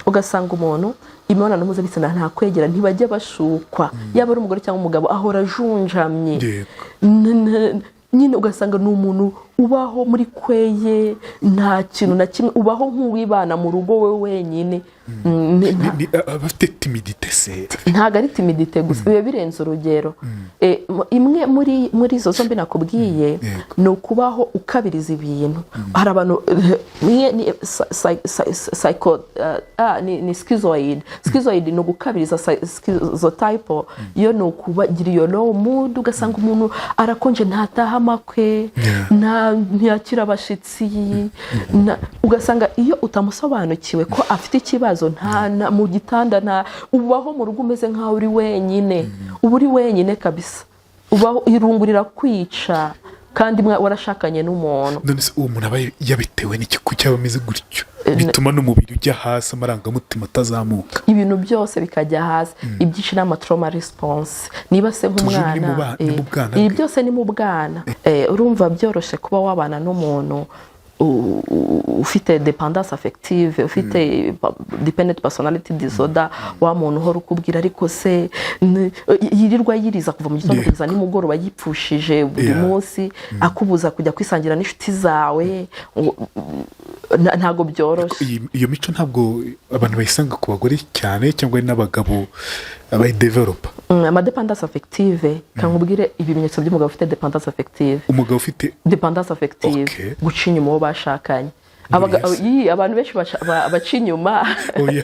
Ugasanga umuntu imibonano mpuzabitsina ntakwegera, ntibajya bashukwa, yaba ari umugore cyangwa umugabo, ahora ajunjamye. Nyine ugasanga ni umuntu ubaho muri kweye, nta kintu na kimwe, ubaho nk'uwibana mu rugo we wenyine. Aba afite timidité se? Ntabwo ari timidité gusa, biba birenze urugero. Imwe muri izo zombi nakubwiye ni ukubaho ukabiriza ibintu. Hari abantu, imwe ni psycho, ni schizoid. Schizoid ni ugukabiriza, schizotype yo ni ukubagira iyo low mood, ugasanga umuntu arakonje, ntataha amakwe, ntiyakira abashitsi, ugasanga iyo utamusobanukiwe ko afite ikibazo, nta mu gitanda, nta ubaho mu rugo umeze nk'aho uri wenyine, uba uri wenyine kabisa, ubaho irungu rirakwica kandi warashakanye n'umuntu. None se uwo muntu aba yabitewe n'iki? Kuki aba ameze gutyo, bituma n'umubiri ujya hasi, amarangamutima atazamuka? Ibintu byose bikajya hasi. Ibyinshi ni amatrauma response. Niba se Toujours ni mu nk'umwana ni mu bwana ibi bwe. byose ni mu bwana. Urumva byoroshye kuba wabana n'umuntu ufite dépendance affective, ufite dependent personality disorder, wa muntu uhora ukubwira, ariko se yirirwa yiriza kuva mu gitondo kugeza nimugoroba, yipfushije buri munsi, akubuza kujya kwisangira n'inshuti zawe, ntabwo byoroshye. Iyo mico ntabwo abantu bayisanga ku bagore cyane, cyangwa ari n'abagabo bayidevelopa? Amadépendance affective, kankubwire ibimenyetso by'umugabo ufite dépendance affective. Umugabo ufite Dépendance affective, guca inyuma uwo bashakanye. Abantu benshi baca inyuma Oya.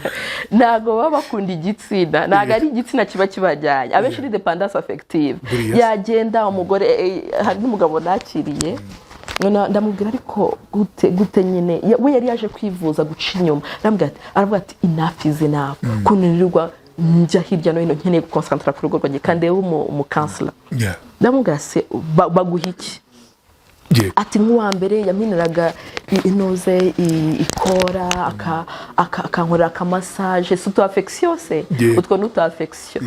ntabwo baba bakunda igitsina, ntabwo ari igitsina kiba kibajyanye. Abenshi ni dépendance affective. Buriya se. Yagenda umugore, hari n'umugabo nakiriye, noneho ndamubwira, ariko gute gute nyine, we yari yaje kwivuza guca inyuma. Ndamubwira ati, aravuga ati: "Enough is enough, ukuntu nirirwa njya hirya no hino, nkeneye guconcentrer ku rugo rwanjye, kandi yewe umucounselor." Ndamubwira: "Se baguha iki?" Ati: "Nk'uwa mbere yampiniraga inoze ikora, akankorera akamassage, si utu affection se?" Utwo ni utu affection.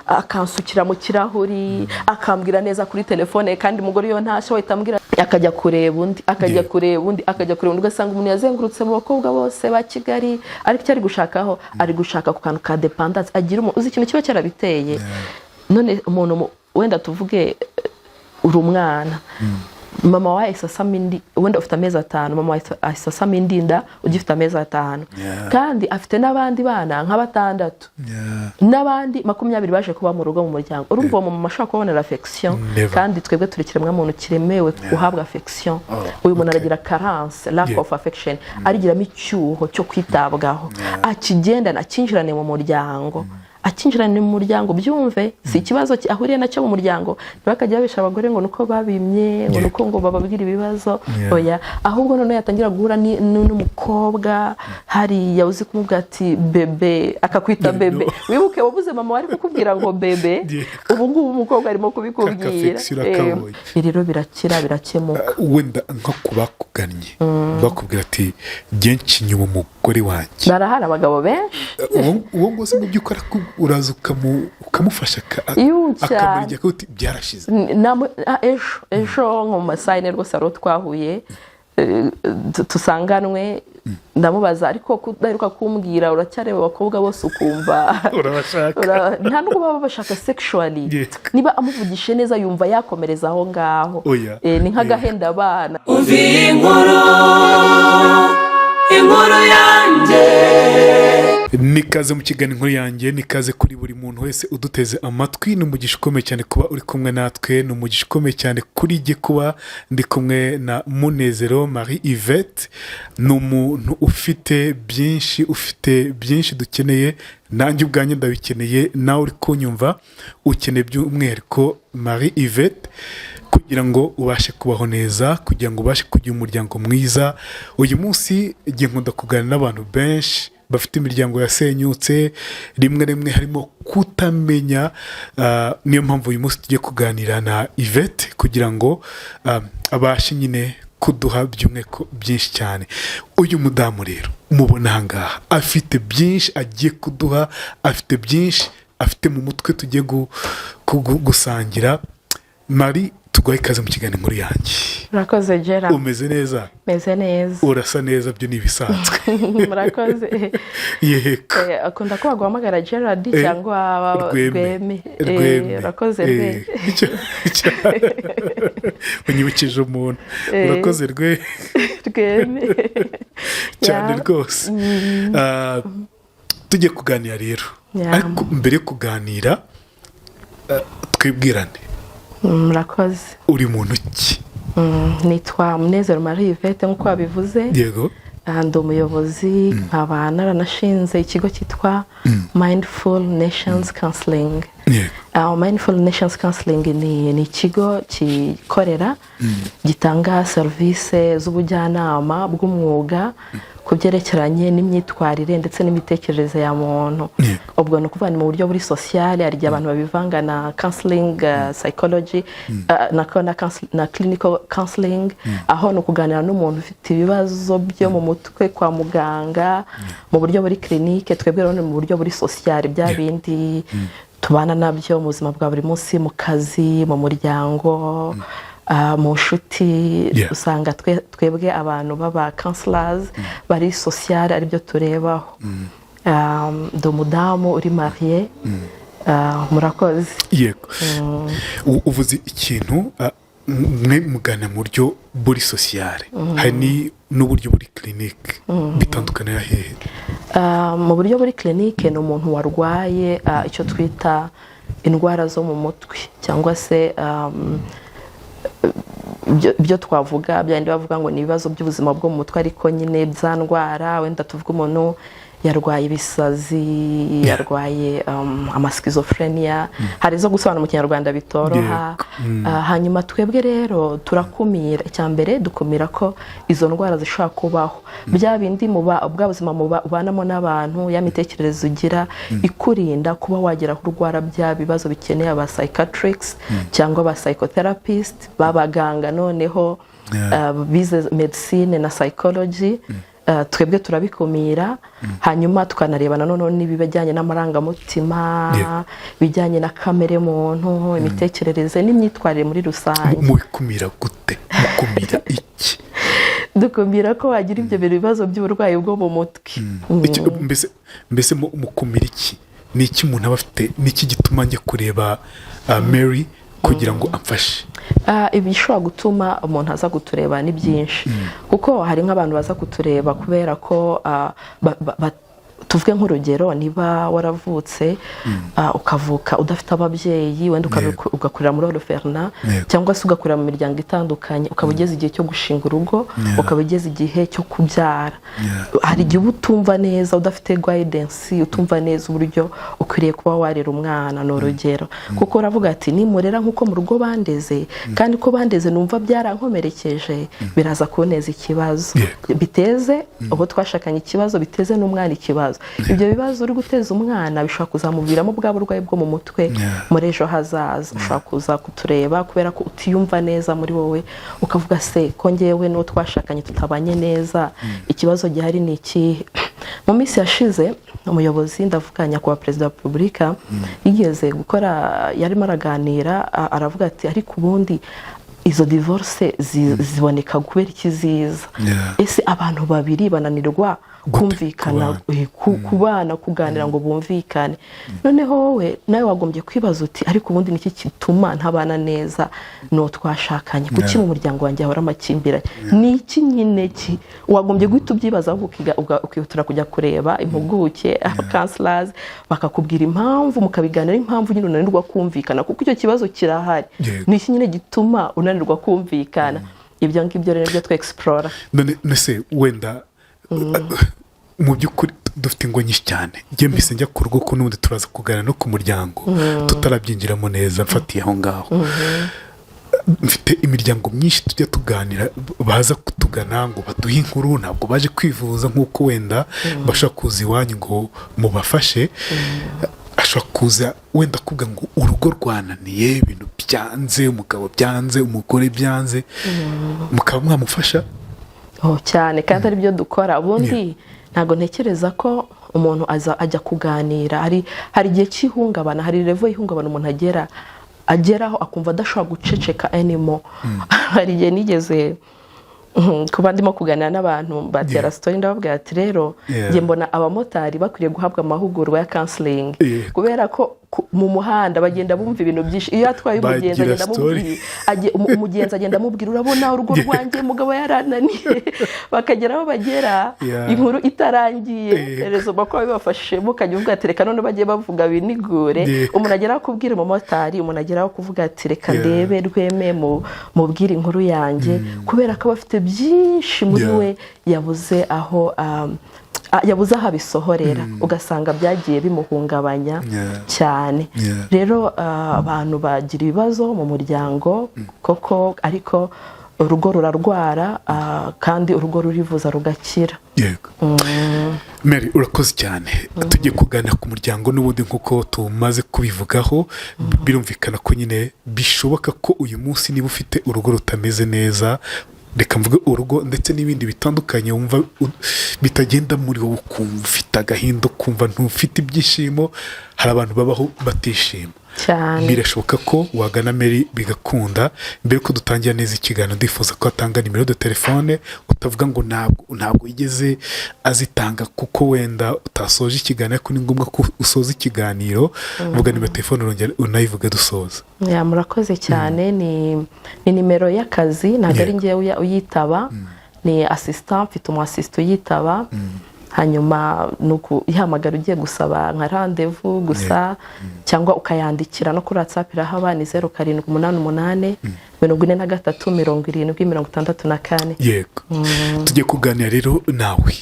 Akansukira mu kirahuri, akambwira neza kuri telefone, kandi umugore iyo ntashye wahita ambwira, akajya kureba undi, akajya kureba undi, akajya kureba undi, ugasanga umuntu yazengurutse mu bakobwa bose ba Kigali, ariko icyo ari gushakaho, ari gushaka ku kantu ka dépendance agira umuntu uzi ikintu kiba cyarabiteye. None umuntu wenda tuvuge uri umwana, mama wawe ahise asama indi, wenda ufite amezi 5, mama wawe ahise asama indi nda ugifite amezi 5, kandi afite n'abandi bana nka batandatu n'abandi 20 baje kuba mu rugo, mu muryango. Urumva uwo mama ashobora kubonera affection? Never. Kandi twebwe turi ikiremwamuntu kiremewe guhabwa affection. Uyu muntu aragira carence, lack of affection, arigiramo icyuho cyo kwitabwaho, akigendana, akinjirane mu muryango, akinjirane mu muryango. Byumve, si ikibazo ahuriye nacyo mu muryango. Ntibakajya babesha abagore ngo nuko babimye, ngo nuko ngo bababwire ibibazo. Oya, ahubwo noneho yatangira guhura n'umukobwa hariya uzi kumubwira ati "bébé", akakwita Yeah, bébé. no. Wibuke wabuze mama wari kukubwira ngo "bébé". Ubu ngubu umukobwa arimo kubikubwira. Kaka affection urakabonye. Rero birakira, birakemuka. Wenda nko ku bakugannye bakubwira ati: "Jye inyuma umugore wanjye." Barahari abagabo benshi. Uwo nguwo se mu by'ukuri uraza ukamufasha Iyo cyane. akamara igihe akavuga uti: "Byarashize"? Ejo nko mu masaha 4 rwose hari uwo twahuye, tusanganwe, ndamubaza: "Ariko kudaheruka kumbwira, uracyareba abakobwa bose ukumva Urabashaka?" Nta nubwo baba bashaka sexually. Niba amuvugishije neza, yumva yakomereza aho ngaho. Oya. Ni nk'agahenda abana. Umva iyi nkuru, inkuru yanjye. Nikaze mu kiganiro Inkuru Yanjye. Nikaze kuri buri muntu wese uduteze amatwi. Ni umugisha ukomeye cyane kuba uri kumwe natwe, ni umugisha ukomeye cyane kuri jye kuba ndi kumwe na Munezero Marie Yvette. Ni umuntu ufite byinshi, ufite byinshi dukeneye. Nanjye ubwanjye ndabikeneye, nawe uri kunyumva ukeneye by'umwihariko Marie Yvette kugira ngo ubashe kubaho neza, kugira ngo ubashe kugira umuryango mwiza. Uyu munsi igihe nkunda kuganira n'abantu benshi bafite imiryango yasenyutse, rimwe rimwe harimo kutamenya. Niyo mpamvu uyu munsi tugiye kuganira na Yvette kugira ngo abashe nyine kuduha by'umwihariko byinshi cyane. Uyu mudamu rero mubona aha ngaha afite byinshi agiye kuduha, afite byinshi afite mu mutwe tugiye gusangira. Marie, tuguhaye ikaze mu kiganiro Inkuru Yanjye. Tuguhaye ikaze mu kiganiro Inkuru Yanjye. Murakoze, Gera. Umeze neza? Meze neza. Urasa neza, byo ni ibisanzwe. Murakoze. Yego. Akunda ko baguhamagara Gerard cyangwa Rweme. Rweme. Rweme. Urakoze, Rweme. Unyibukije umuntu. Urakoze, Rwe. Rweme. Cyane. Rwose. Tugiye kuganira rero. Ariko mbere yo kuganira, twibwirane. Murakoze. Uri muntu ki? Nitwa Munezero Marie Yvette, nk'uko wabivuze. Ndi umuyobozi, nkaba naranashinze ikigo cyitwa Mindful Nations Counseling. Mindful Nations Counseling ni ikigo kikorera, gitanga serivisi z'ubujyanama bw'umwuga ku byerekeranye n'imyitwarire ndetse n'imitekerereze ya muntu. Ubwo ni ukuvuga ni mu buryo buri social. Hari igihe abantu babivanga na counseling, psychology, na clinical counseling, aho ni ukuganira n'umuntu ufite ibibazo byo mu mutwe kwa muganga mu buryo buri clinique. Twebwe rero ni mu buryo buri social, bya bindi tubana nabyo mu buzima bwa buri munsi, mu kazi, mu muryango, mu nshuti. Usanga twebwe abantu baba counselors bari social aribyo turebaho. Ndi umudamu uri mariée. Murakoze. Yego. Uvuze ikintu, mwe mugana mu buryo buri social, hari n'uburyo buri clinique. Bitandukanira hehe? Mu buryo buri clinique ni umuntu warwaye icyo twita indwara zo mu mutwe, cyangwa se ibyo twavuga byandi bavuga ngo ni ibibazo by'ubuzima bwo mu mutwe, ariko nyine bya ndwara, wenda tuvuga umuntu yarwaye ibisazi, yarwaye ama schizophrenia, hari izo gusobanura mu Kinyarwanda bitoroha. Hanyuma twebwe rero turakumira. Icya mbere, dukumira ko izo ndwara zishobora kubaho, bya bindi muba bwa buzima muba ubanamo n'abantu, ya mitekerereze ugira ikurinda kuba wagera aho urwara bya bibazo bikeneye aba psychiatrics cyangwa aba psychotherapist b'abaganga, noneho bize medicine na psychology. Twebwe turabikumira, hanyuma tukanareba noneho n'ibijyanye n'amarangamutima, bijyanye na kamere muntu, imitekerereze n'imyitwarire muri rusange. Mubikumira gute? Mukumira iki? Dukumira ko wagira ibyo bibazo by'uburwayi bwo mu mutwe. Mbese mukumira iki? Ni iki umuntu aba afite? Ni iki gituma njya kureba Mary kugira ngo amfashe? Ibishobora gutuma umuntu aza kutureba ni byinshi, kuko hari nk'abantu baza kutureba kubera ko tuvuge nk'urugero, niba waravutse, ukavuka udafite ababyeyi, wenda ugakurira muri orphelinat cyangwa se ugakurira mu miryango itandukanye, ukaba ugeze igihe cyo gushinga urugo, ukaba ugeze igihe cyo kubyara, hari igihe uba utumva neza, udafite guidance, utumva neza uburyo ukwiriye kuba warera umwana, ni urugero, kuko uravuga ati: "Nimurera nk'uko mu rugo bandeze, kandi ko bandeze numva byarankomerekeje, biraza kunteza ikibazo, biteze uwo twashakanye ikibazo, biteze n'umwana ikibazo." Ibyo bibazo uri guteza umwana bishobora kuzamuviramo bwa burwayi bwo mu mutwe muri ejo hazaza. Ushobora kuza kutureba kubera ko utiyumva neza muri wowe, ukavuga: "Se ko ngewe n'uwo twashakanye tutabanye neza, ikibazo gihari ni ikihe?" Mu minsi yashize, umuyobozi, ndavuga nyakubahwa Perezida wa Repubulika, yigeze gukora, yarimo araganira, aravuga ati: "Ariko ubundi izo divorce ziboneka kubera iki ziza? Ese abantu babiri bananirwa Gute kumvikana, kubana? Kubana, kuganira ngo bumvikane?" Noneho wowe nawe wagombye kwibaza uti: "Ariko ubundi niki gituma ntabana neza n'uwo twashakanye? Kuki mu muryango wanjye hahora amakimbirane? Ni iki nyine ki?" Wagombye guhita ubyibaza, ahubwo ukihutira kujya kureba impuguke, counselors, bakakubwira impamvu, mukabiganira impamvu nyine unanirwa kumvikana, kuko icyo kibazo kirahari. Ni iki nyine gituma unanirwa kumvikana? Ibyo ngibyo rero byo twe explora. None se wenda mu by'ukuri dufite ingo nyinshi cyane. Njye mbese njya ku rugo, ko n'ubundi turaza kuganira no ku muryango, tutarabyinjiramo neza, mfatiye aho ngaho, mfite imiryango myinshi tujya tuganira, baza kutugana ngo baduhe inkuru. Ntabwo baje kwivuza nk'uko wenda bashobora kuza iwanyu ngo mubafashe. Ashobora kuza wenda akubwira ngo urugo rwananiye, ibintu byanze, umugabo byanze, umugore byanze, mukaba mwamufasha? Oh, cyane, kandi ari byo dukora ubundi. Ntabwo ntekereza ko umuntu aza ajya kuganira, hari igihe cy'ihungabana, hari level y'ihungabana umuntu agera. ageraho akumva adashobora guceceka anymore. Hari igihe nigeze kuba ndimo kuganira n'abantu batera story, ndababwira ati: "Rero njye mbona abamotari bakwiriye guhabwa amahugurwa ya counseling, kubera ko mu muhanda bagenda bumva ibintu byinshi. Iyo atwaye umugenzi, Bagira agenda story. amubwira, umugenzi agenda amubwira: 'Urabona urugo rwanjye, umugabo yarananiye.' Bakagera aho bagera inkuru itarangiye." Rezo ko bibafashije, mukajya uvuga ati: "Reka none bajye bavuga binigure." Umuntu ageraho kubwira umumotari, umuntu ageraho kuvuga ati: "Reka ndebe rweme mubwire inkuru yanjye," kubera ko aba afite byinshi muri we yabuze aho yabuze aho abisohorera, ugasanga byagiye bimuhungabanya cyane. Rero abantu bagira ibibazo mu muryango koko, ariko urugo rurarwara, kandi urugo rurivuza rugakira. Yego Mary, urakoze cyane. Tugiye kuganira ku muryango n'ubundi nk'uko tumaze kubivugaho. Birumvikana ko nyine bishoboka ko uyu munsi niba ufite urugo rutameze neza, reka mvuge urugo ndetse n'ibindi bitandukanye, wumva bitagenda muri wowe, ukumva ufite agahinda, ukumva ntufite ibyishimo. Hari abantu babaho batishima. Cyane. Birashoboka ko wagana Mary bigakunda. Mbere yuko dutangira neza ikiganiro, ndifuza ko atanga numéro de téléphone, utavuga ngo ntabwo yigeze azitanga kuko wenda utasoje ikiganiro, ariko ni ngombwa ko usoza ikiganiro. Vuga nimero telefone, urongera unayivuge dusoza. Yeah, murakoze cyane. Ni nimero y'akazi, ntabwo ari ngewe uyitaba, ni assistant, mfite umu assistant uyitaba. Hanyuma ni ukuyihamagara ugiye gusaba nka rendez-vous gusa, cyangwa ukayandikira no kuri WhatsApp irahaba. Ni 0788 43 70 64. Yego, tugiye kuganira rero nawe,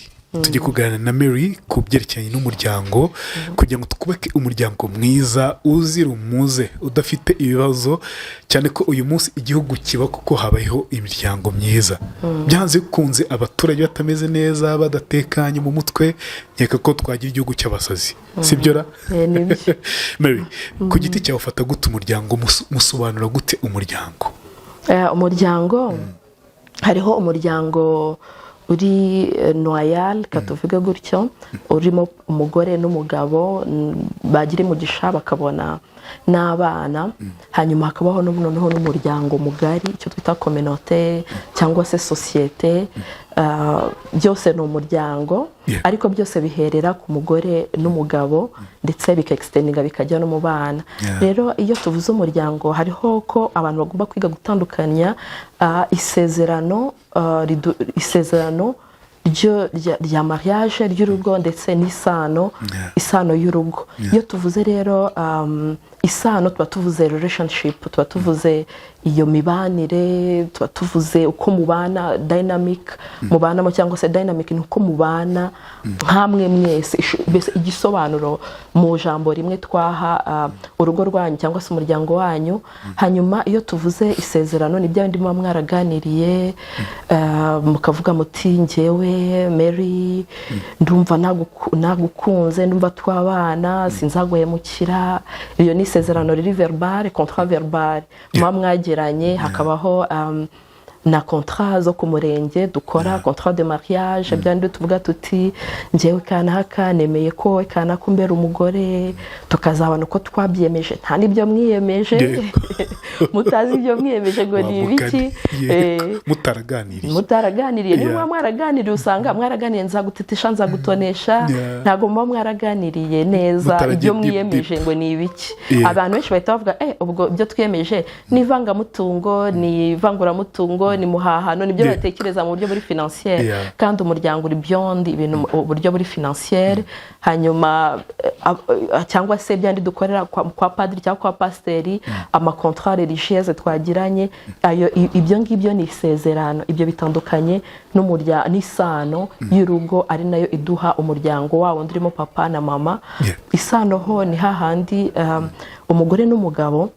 tugiye kuganira na Mary ku byerekeranye n'umuryango, kugira ngo twubake umuryango mwiza uzira umuze, udafite ibibazo, cyane ko uyu munsi igihugu kiba kuko habayeho imiryango myiza. Byanze bikunze abaturage batameze neza, badatekanye mu mutwe, nkeka ko twagira igihugu cy'abasazi, sibyo ra? Eh, nibyo. Mary, ku giti cyawe ufata gute umuryango? Musobanura gute umuryango? Umuryango, hariho umuryango uri noyal, reka tuvuge gutyo, urimo umugore n'umugabo, bagira umugisha bakabona n'abana. Hanyuma hakabaho noneho n'umuryango mugari, icyo twita communauté cyangwa se sosiyete. Byose ni umuryango, ariko byose biherera ku mugore n'umugabo, ndetse bikextendinga bikajya no mu bana. Rero iyo tuvuze umuryango, hariho ko abantu bagomba kwiga gutandukanya isezerano, isezerano rya mariage, ry'urugo, ndetse n'isano, isano y'urugo. Iyo tuvuze rero isano, tuba tuvuze relationship, tuba tuvuze iyo mibanire, tuba tuvuze uko mubana, dynamic mubanamo, cyangwa se dynamic ni uko mubana nkamwe mwese. Mbese igisobanuro mu jambo rimwe twaha urugo rwanyu cyangwa se umuryango wanyu. Hanyuma iyo tuvuze isezerano, ni bya bindi muba mwaraganiriye, mukavuga muti: "Njyewe Mary ndumva nagukunze, ndumva twabana, sinzaguhemukira." Iyo ni isezerano riri verbal, contrat verbal muba mwagiranye. Hakabaho na contrat zo ku murenge dukora, contrat de mariage, bya bindi tuvuga tuti: "Njyewe kanaka nemeye ko wowe kanaka umbera umugore, tukazabona uko twabyiyemeje." Nta n'ibyo mwiyemeje, mutazi ibyo mwiyemeje ngo ni ibiki. Mutaraganiriye. Mutaraganiriye. Niba muba mwaraganiriye, usanga mwaraganiriye: "Nzagutetesha, nzagutonesha." Ntabwo muba mwaraganiriye neza Mutaragiye ibyo deep, mwiyemeje deep. ngo ni ibiki. Abantu benshi bahita bavuga: "Ubwo ibyo twiyemeje ni ivangamutungo, ni ivanguramutungo, ni muhahano." Nibyo batekereza mu buryo buri financier, kandi umuryango uri beyond ibintu uburyo buri financier. Hanyuma cyangwa se byandi dukorera kwa padiri cyangwa kwa pasiteri, amacontrat religieuse twagiranye, ayo ibyo ngibyo ni isezerano. Ibyo bitandukanye n'isano y'urugo, ari nayo iduha umuryango wawo wundi urimo papa na mama. Isano ho ni hahandi umugore n'umugabo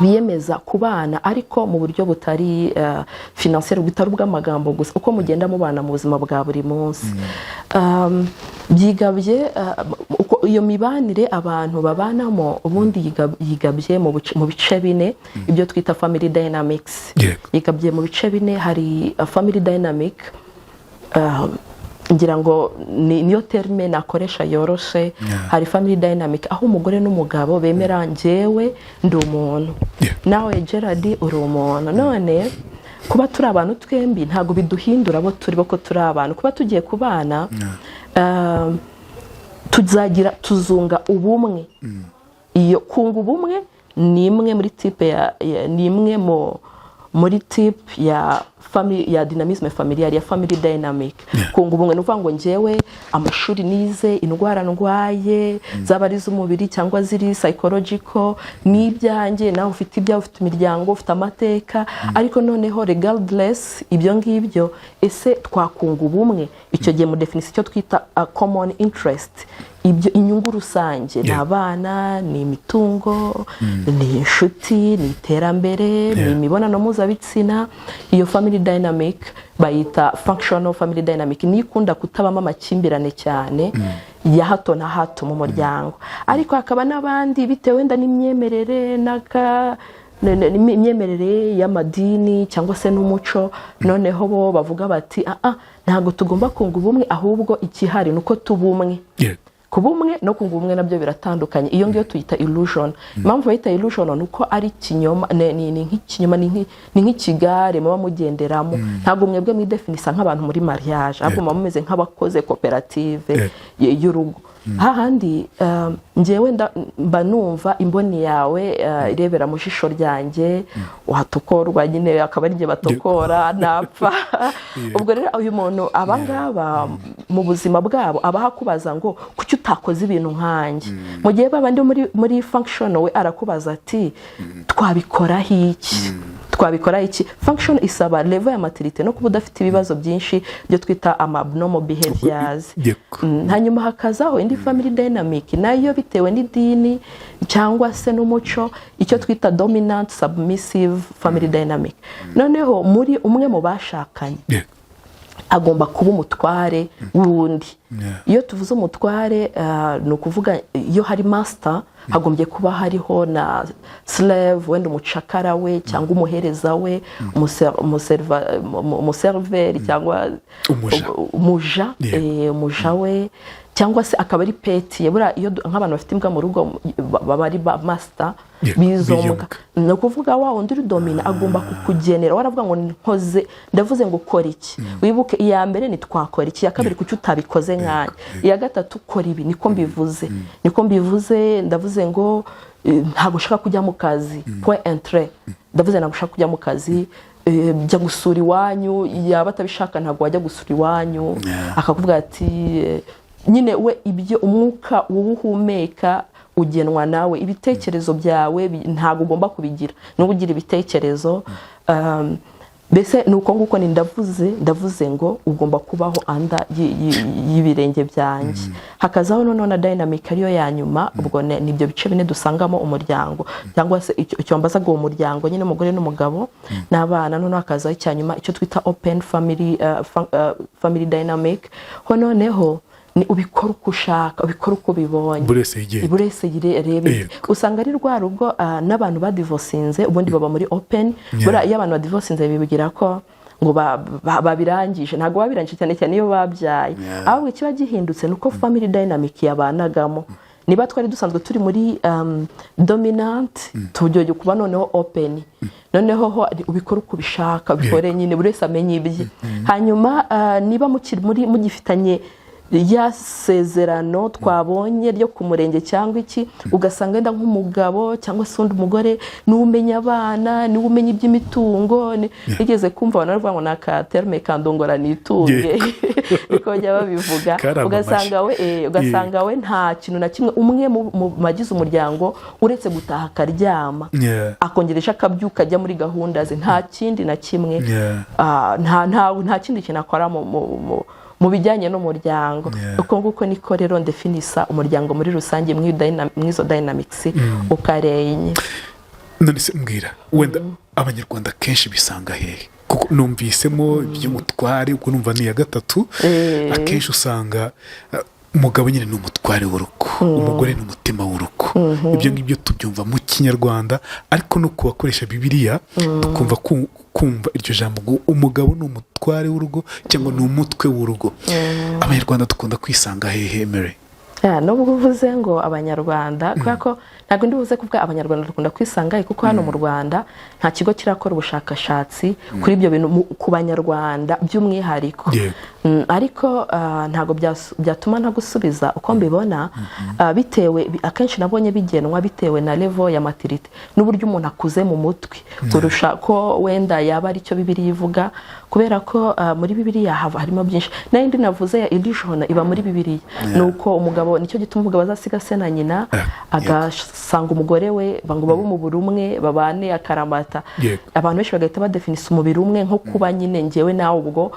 biyemeza kubana, ariko mu buryo butari financier, butari ubw'amagambo gusa, uko mugenda mubana mu buzima bwa buri munsi. Byigabye uko iyo mibanire abantu babanamo ubundi yigabye mu bice bine, ibyo twita family dynamics. Yigabye mu bice bine. Hari family dynamic Ngira ngo niyo terme nakoresha yoroshe. Hari family dynamic aho umugore n'umugabo bemera: njyewe ndi umuntu, nawe Gerard uri umuntu. None kuba turi abantu twembi ntabwo biduhindura abo turi bo, ko turi abantu. Kuba tugiye kubana, tuzagira, tuzunga ubumwe. Iyo kunga ubumwe ni imwe muri type ya, ni imwe muri type ya family, ya dynamisme familial, ya family dynamic. Kunga ubumwe ni ukuvuga ngo njyewe amashuri nize, indwara ndwaye, zaba ari iz'umubiri cyangwa ziri psychological, ni ibyanjye, nawe ufite ibyawe, ufite imiryango, ufite amateka. Ariko noneho regardless ibyo ngibyo, ese twakunga ubumwe? Icyo gihe mu definisa icyo twita a common interest, ibyo inyungu rusange ni abana, ni imitungo, ni inshuti, ni iterambere, ni imibonano mpuzabitsina. Iyo family dynamic bayita functional family dynamic. Niyo ikunda kutabamo amakimbirane cyane ya hato na hato mu muryango. Ariko hakaba n'abandi, bitewe wenda n'imyemerere n'aka n'imyemerere y'amadini cyangwa se n'umuco, noneho bo bavuga bati: "Ah ah, ntabwo tugomba kunga ubumwe, ahubwo ikihari ni uko tuba umwe." Kuba umwe no kunga ubumwe nabyo biratandukanye. Iyo ngiyo tuyita illusion. Impamvu bayita illusion ni uko ari ikinyoma, ni nk'ikinyoma, ni nk'ikigare muba mugenderamo. Ntabwo mwebwe mwidefinisa nk'abantu muri mariage, ahubwo muba mumeze nk'abakoze koperative y'urugo. Hahandi njyewe mba numva imboni yawe irebera mu jisho ryanjye, watokorwa nyine akaba ari njye batokora, napfa. Ubwo rero uyu muntu, abangaba mu buzima bwabo abaha kubaza ngo: "Kuki utakoze ibintu nkanjye?" Mu gihe babandi muri function, we arakubaza ati: "Twabikoraho iki? Twabikora iki?" Function isaba level ya maturité no kuba udafite ibibazo byinshi byo twita ama abnormal behaviors. Hanyuma hakazaho indi family dynamic, nayo bitewe n'idini cyangwa se n'umuco, icyo twita dominant submissive family dynamic. Noneho muri umwe mu bashakanye agomba kuba umutware w'undi. Iyo tuvuze umutware, ni ukuvuga iyo hari master, hagombye kuba hariho na slave, wenda umucakara we cyangwa umuhereza we, umuserveur cyangwa Umuja. umuja, umuja we, cyangwa se akaba ari pet ye. Buriya iyo nk'abantu bafite imbwa mu rugo baba ari ba master b'izo b'iyo mbwa. mbwa. Ni ukuvuga wa wundi uri dominant agomba kukugenera. Waravuga ngo nkoze, ndavuze ngo kora iki. Wibuke, iya mbere ni twakora iki, iya kabiri kuki utabikoze nkanjye, iya gatatu kora ibi, niko mbivuze, niko mbivuze. Ndavuze ngo ntabwo ushaka kujya mu kazi, point entre. Ndavuze ntabwo ushaka kujya mu kazi, jya gusura iwanyu. Yaba atabishaka, ntabwo wajya gusura iwanyu. Akakuvuga ati nyine we ibyo umwuka wowe uhumeka ugenwa nawe, ibitekerezo byawe ntabwo ugomba kubigira, niba ugira ibitekerezo. Mbese ni uko nguko, ni ndavuze, ndavuze ngo ugomba kubaho under y'ibirenge byanjye. Hakazaho noneho na dynamic ariyo ya nyuma. Ubwo ni ibyo bice bine dusangamo umuryango, cyangwa se icyo mbazaga, uwo muryango nyine, umugore n'umugabo n'abana. Noneho hakazaho icya nyuma, icyo twita open family, family dynamic. Ho noneho ni ubikora uko ushaka, ubikora uko ubibonye. Buri wese yigenga. Buri wese arebe. Usanga ari rwa rugo, n'abantu badivosinze ubundi baba muri open. Buriya iyo abantu badivosinze bibwira ko ngo babirangije. Ntabwo babirangije, cyane cyane iyo babyaye. Ahubwo ikiba gihindutse ni uko family dynamic yabanagamo, niba twari dusanzwe turi muri dominant, tugiye kuba noneho open. Noneho ho ubikora uko ubishaka, ubikore nyine buri wese amenye ibye. Hanyuma niba mukiri muri mugifitanye ya sezerano twabonye ryo ku murenge cyangwa iki, ugasanga wenda nk'umugabo cyangwa se undi mugore niwe umenya abana, niwe umenya iby'imitungo. Nigeze kumva abantu bavuga ngo ni akaterme kandongora nitunge, niko bajya babivuga. Karamamaje. Ugasanga we nta kintu na kimwe, umwe mu bagize umuryango, uretse gutaha akaryama, akongeresha akabyuka ajya muri gahunda ze, nta kindi na kimwe. Nta kindi kintu akora mu bijyanye n'umuryango. Uko nguko niko rero ndefinisa umuryango muri rusange mw'izo dynamics uko ari enye. None se mbwira, wenda Abanyarwanda kenshi bisanga hehe? Kuko numvisemo iby'umutware, ubwo numva ni iya gatatu. Akenshi usanga Umugabo nyine ni umutware w'urugo, umugore ni umutima w'urugo. Ibyo ngibyo tubyumva mu Kinyarwanda, ariko no ku bakoresha Bibiliya tukumva kumva iryo jambo ngo umugabo ni umutware w'urugo cyangwa ni umutwe w'urugo. Abanyarwanda dukunda kwisanga hehe, Mary? Yeah, nubwo uvuze ngo Abanyarwanda, kubera ko ntabwo ndi buze kuvuga Abanyarwanda dukunda kwisanga, kuko hano mu Rwanda nta kigo kirakora ubushakashatsi kuri ibyo bintu ku Banyarwanda by'umwihariko. Ariko ntabwo byatuma ntagusubiza uko mbibona. Bitewe akenshi nabonye bigenwa bitewe na level ya maturité n'uburyo umuntu akuze mu mutwe, kurusha ko wenda yaba aricyo Bibiliya ivuga, kubera ko muri Bibiliya harimo byinshi. N'indi navuze ya illusion iba muri Bibiliya, ni uko umugabo, nicyo gituma umugabo azasiga se na nyina, agasanga umugore we, ngo babe umubiri umwe, babane akaramata. Abantu benshi bagahita badefinisa umubiri umwe nko kuba nyine ngewe nawe, ubwo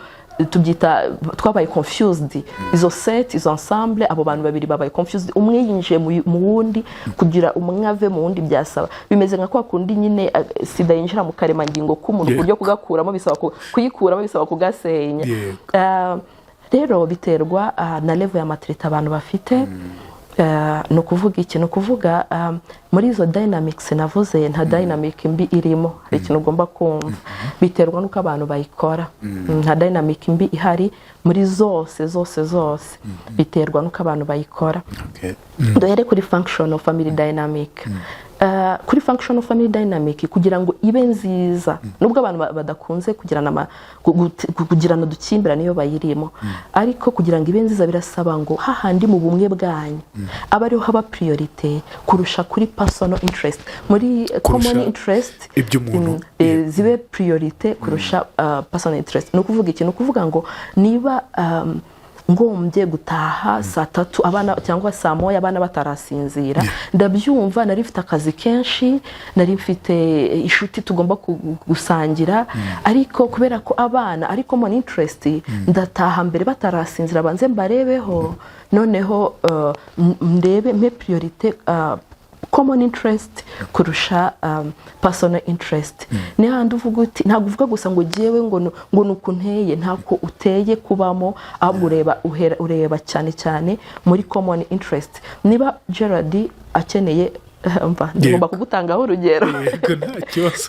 tubyita twabaye confused. Izo set, izo ensemble, abo bantu babiri babaye confused, umwe yinjiye mu wundi. Kugira umwe ave mu wundi byasaba, bimeze nka kwa kundi nyine sida yinjira mu karemangingo k'umuntu, ku buryo kugakuramo bisaba kuyikuramo bisaba kugasenya. Rero biterwa na level ya maturité abantu bafite. Ni ukuvuga iki? Ni ukuvuga muri izo dynamics navuze, nta dynamic mbi irimo. Hari ikintu ugomba kumva: biterwa n'uko abantu bayikora. Nta dynamic mbi ihari muri zose zose zose, biterwa n'uko abantu bayikora. Duhere kuri functional family dynamic. Kuri functional family dynamic, kugira ngo ibe nziza, nubwo abantu badakunze kugirana kugirana udukimbirane iyo bayirimo, ariko kugira ngo ibe nziza birasaba ngo hahandi mu bumwe bwanyu abe ariho haba priorité kurusha kuri personal interest, muri common interest. Iby'umuntu. Zibe priorité kurusha personal interest. Ni ukuvuga iki? Ni ukuvuga ngo niba ngombye gutaha saa 3 abana, cyangwa saa 1 abana batarasinzira, ndabyumva, nari mfite akazi kenshi, nari mfite inshuti tugomba gusangira, ariko kubera ko abana ari common interest, ndataha mbere batarasinzira, banze mbarebeho, noneho ndebe mpe priorité common interest kurusha personal interest. Ni handi uvuga uti ntabwo uvuga gusa ngo jyewe ngo ni uku nteye, ntabwo uteye kubamo, ahubwo ureba ureba cyane cyane muri common interest. Niba Gerard akeneye, mva ngomba kugutangaho urugero. Yego, nta kibazo.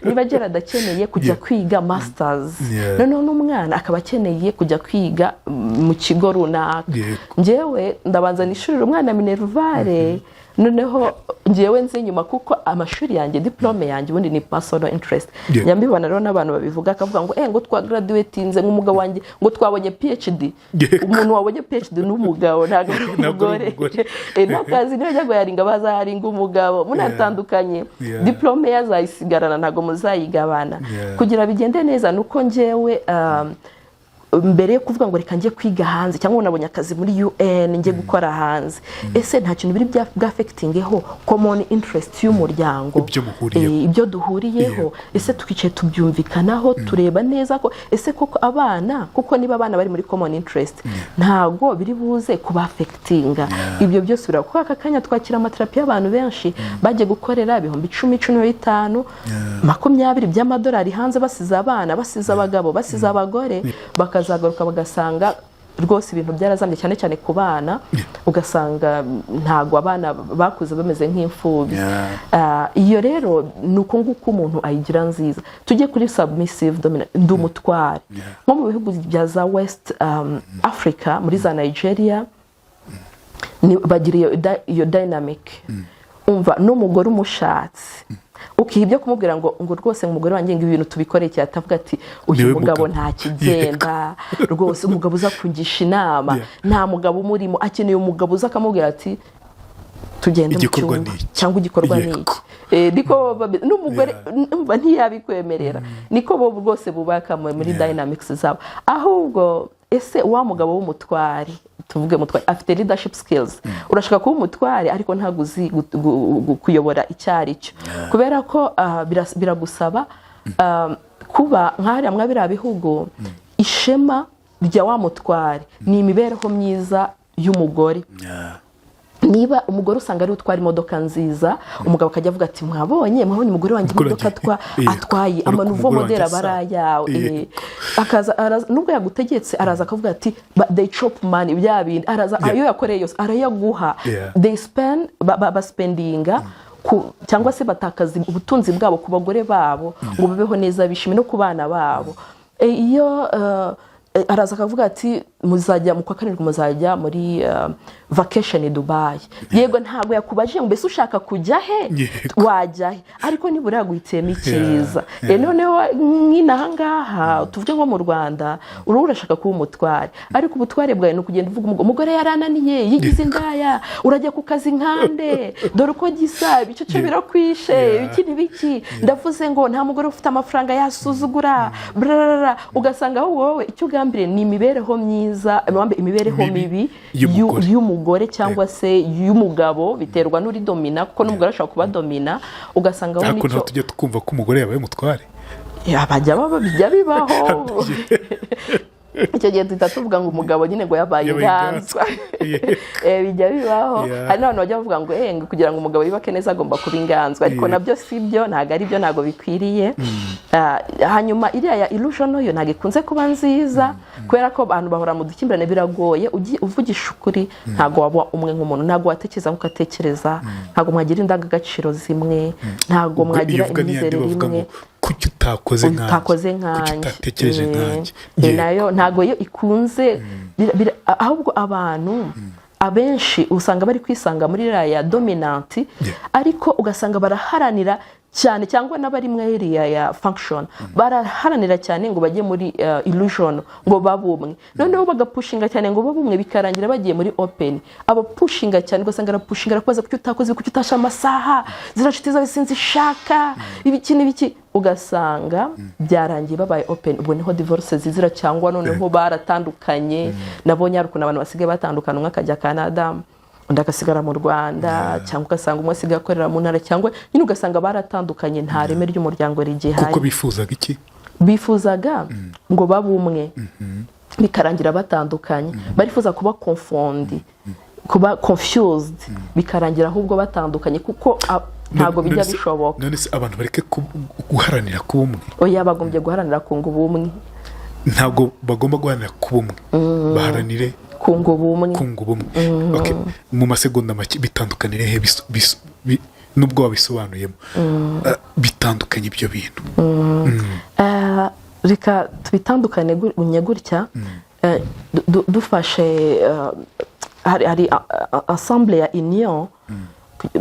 Niba Gerard akeneye kujya kwiga masters, noneho n'umwana akaba akeneye kujya kwiga mu kigo runaka, njyewe ndabanza nishurire umwana minerval, noneho njyewe nzi inyuma, kuko amashuri yanjye, diplôme yanjye ubundi ni personal interest. Njya mbibona rero n'abantu babivuga, akavuga ngo ngo twagraduatinze, nk'umugabo wanjye, ngo twabonye PhD. Umuntu wabonye PhD ni umugabo, ntabwo ari Ntabwo ari umugore. umugore. N'akazi niyo ajya guharinga, bazaharinga umugabo munatandukanye. Diplôme ye azayisigarana, ntabwo muzayigabana. Kugira bigende neza ni uko njyewe mbere yo kuvuga ngo reka njye kwiga hanze, cyangwa ngo nabonye akazi muri UN njye gukora hanze, ese nta kintu biri bwaffectingeho common interest y'umuryango? Ibyo muhuriyeho. Ibyo duhuriyeho. Ese twicaye tubyumvikanaho, tureba neza ko ese koko abana, kuko niba abana bari muri common interest, ntabwo biri buze kubaffectinga? Ibyo byose biraba, kuko aka kanya twakira amaterapi y'abantu benshi bagiye gukorera 10,000, 15, 20 by'amadolari hanze, basize abana, basize abagabo, basize abagore, bakazagaruka bagasanga rwose ibintu byarazambye, cyane cyane ku bana, ugasanga ntabwo abana bakuze bameze nk'imfubyi. Iyo rero ni uko nguko umuntu ayigira nziza. Tujye kuri submissive dominant, ndi umutware. Nko mu bihugu bya za West Africa, muri za Nigeria, bagira iyo dynamic. Umva, n'umugore umushatse ukiha ibyo kumubwira ngo rwose umugore wanjye, ngo ibintu tubikore cyane, atavuga ati uyu Niwe mugabo mugabo. nta kigenda rwose, umugabo uza kungisha inama. Nta mugabo umurimo, akeneye umugabo uza akamubwira ati tugende mu Igikorwa cyumba ni iki. cyangwa igikorwa ni iki. Niko n'umugore umva ntiyabikwemerera, niko bo rwose bubaka muri dynamics zabo. Ahubwo ese wa mugabo w'umutware, tuvuge mutware afite leadership skills? Urashaka kuba umutware ariko ntabwo uzi kuyobora icyo ari cyo, kubera ko biragusaba kuba nk'ahariya mwa biriya bihugu, ishema rya wa mutware ni imibereho myiza y'umugore. Niba umugore usanga ariwe utwara imodoka nziza, umugabo akajya avuga ati: "Mwabonye umugore wanjye Umugore imodoka atwaye Ariko ama nouveau umugore modèle wanjye aba ari asa. ayawe." Akaza nubwo yagutegetse, araza akavuga ati they chop money, bya bindi araza ayo yakoreye yose arayaguha. They spend, baspendinga cyangwa se batakaza ubutunzi bwabo ku bagore babo ngo babeho neza, bishime, no ku bana babo. Iyo araza akavuga ati: "Muzajya mu kwa karindwi, muzajya muri vacation i Dubai." Yego, ntabwo yakubajije ngo: "Mbese ushaka kujya he?" "Wajya he?" Ariko nibura yaguhitiyemo icyiza. Noneho nk'inaha ngaha, tuvuge nko mu Rwanda, uruhu urashaka kuba umutware, ariko ubutware bwawe ni ukugenda uvuga: "Umugore yarananiye, yigize indaya, urajya ku kazi nkande, dore uko gisa, ibicucu birakwishe, ibiki n'ibiki, ndavuze ngo nta mugore ufite amafaranga yasuzugura, brarara." Ugasanga ahubwo wowe icyo ugambiriye ni imibereho myiza, imibereho mibi mibi y'umugore. Y'umugore cyangwa se y'umugabo, biterwa n'uri domina, kuko n'umugore ashobora kuba domina, ugasanga we Ariko nicyo ntabwo tujya twumva ko umugore yabaye umutware. Ya, bajya baba, bijya bibaho. Icyo gihe duhita tuvuga ngo umugabo nyine ngo yabaye Yabaye inganzwa. Bijya bibaho. Hari n'abantu bajya bavuga ngo ngo kugira ngo umugabo yubake neza agomba kuba inganzwa, ariko nabyo si byo, ntabwo ari byo, ntabwo bikwiriye. Hanyuma iriya ya illusion yo ntabwo ikunze kuba nziza, kubera ko abantu bahora mu dukimbirane. Biragoye uvugisha ukuri, ntabwo waba umwe nk'umuntu, ntabwo watekereza nk'uko atekereza, ntabwo mwagira indangagaciro zimwe, ntabwo Ubwo mwagira iyo uvuga n'iyandi imyizerere bavuga imwe. ngo: "Kuki utakoze nkanjye?" "Utakoze "Kuki nkanjye." utatekereje nkanjye?" Nayo ntabwo yo ikunze, ahubwo abantu abenshi usanga bari kwisanga muri iriya ya dominant, ariko ugasanga baraharanira cyane, cyangwa n'abari muri iriya ya function baraharanira cyane ngo bajye muri illusion, ngo babe umwe, noneho bagapushinga cyane ngo babe umwe, bikarangira bagiye muri open. Abapushinga cyane, ugasanga arapushinga, arakubaza: "Kuki utakoze? Kuki utashe amasaha? Ziriya nshuti zawe sinzishaka, ibiki n'ibiki." Ugasanga byarangiye babaye open. Ubwo niho divorce zizira, cyangwa noneho baratandukanye. Nabonye hari ukuntu abantu basigaye batandukana, umwe akajya Canada, undi agasigara mu Rwanda, cyangwa ugasanga umwe asigaye akorera mu ntara, cyangwa nyine ugasanga baratandukanye, nta reme ry'umuryango rigihari. Kuko bifuzaga iki? Bifuzaga ngo babe umwe, bikarangira batandukanye. Barifuza kuba confondi, kuba confused, bikarangira ahubwo batandukanye, kuko ntabwo bijya bishoboka. None se abantu bareke guharanira kuba umwe? Oya, bagombye guharanira kunga ubumwe. Ntabwo bagomba guharanira kuba umwe, baharanire Kunga ubumwe. Kunga ubumwe. Okay. Mu masegonda make, bitandukanire he, nubwo wabisobanuyemo, bitandukanye ibyo bintu? Reka tubitandukane gutya. Dufashe hari ensemble ya union,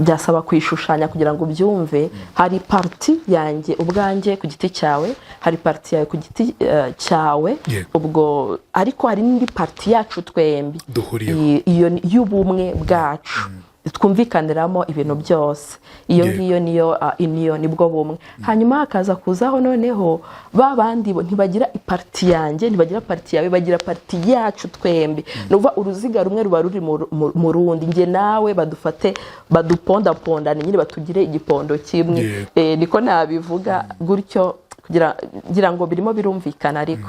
byasaba kuyishushanya kugira ngo ubyumve. Hari partie yanjye ubwanjye ku giti cyawe, hari partie yawe ku giti cyawe, ubwo ariko hari n'indi partie yacu twembi Duhuriyeho. Iyo y'ubumwe bwacu twumvikaniramo ibintu byose. Iyo ngiyo niyo niyo nibwo bumwe. Hanyuma hakaza kuzaho noneho ba bandi bo ntibagira ipartie yanjye, ntibagira partie yawe, bagira partie yacu twembi. Ni ukuvuga uruziga rumwe ruba ruri mu rundi, njye nawe badufate badupondapondane nyine, batugire igipondo kimwe. Niko nabivuga gutyo kugira ngo birimo birumvikana ariko.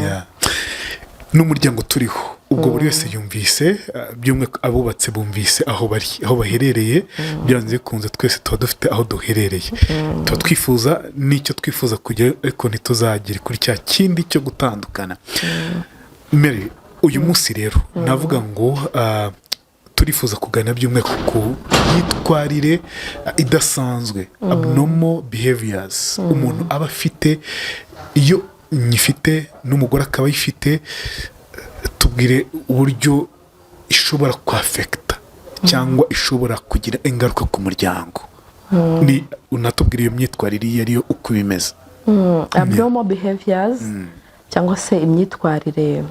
Yeah. N'umuryango turiho, ubwo buri wese yumvise, by'umwihariko abubatse bumvise aho bari, aho baherereye. Byanze bikunze twese tuba dufite aho duherereye, tuba twifuza n'icyo twifuza kugera, ariko ntituzagere kuri cya kindi cyo gutandukana. Mary, uyu munsi rero navuga ngo turifuza kuganira by'umwihariko ku myitwarire idasanzwe, abnormal behaviors umuntu aba afite. Iyo nyifite n'umugore akaba ayifite, tubwire uburyo ishobora kwafekita cyangwa ishobora kugira ingaruka ku muryango, ni unatubwira iyo myitwarire iyo ariyo, uko bimeze. Abnormal behaviors cyangwa se imyitwarire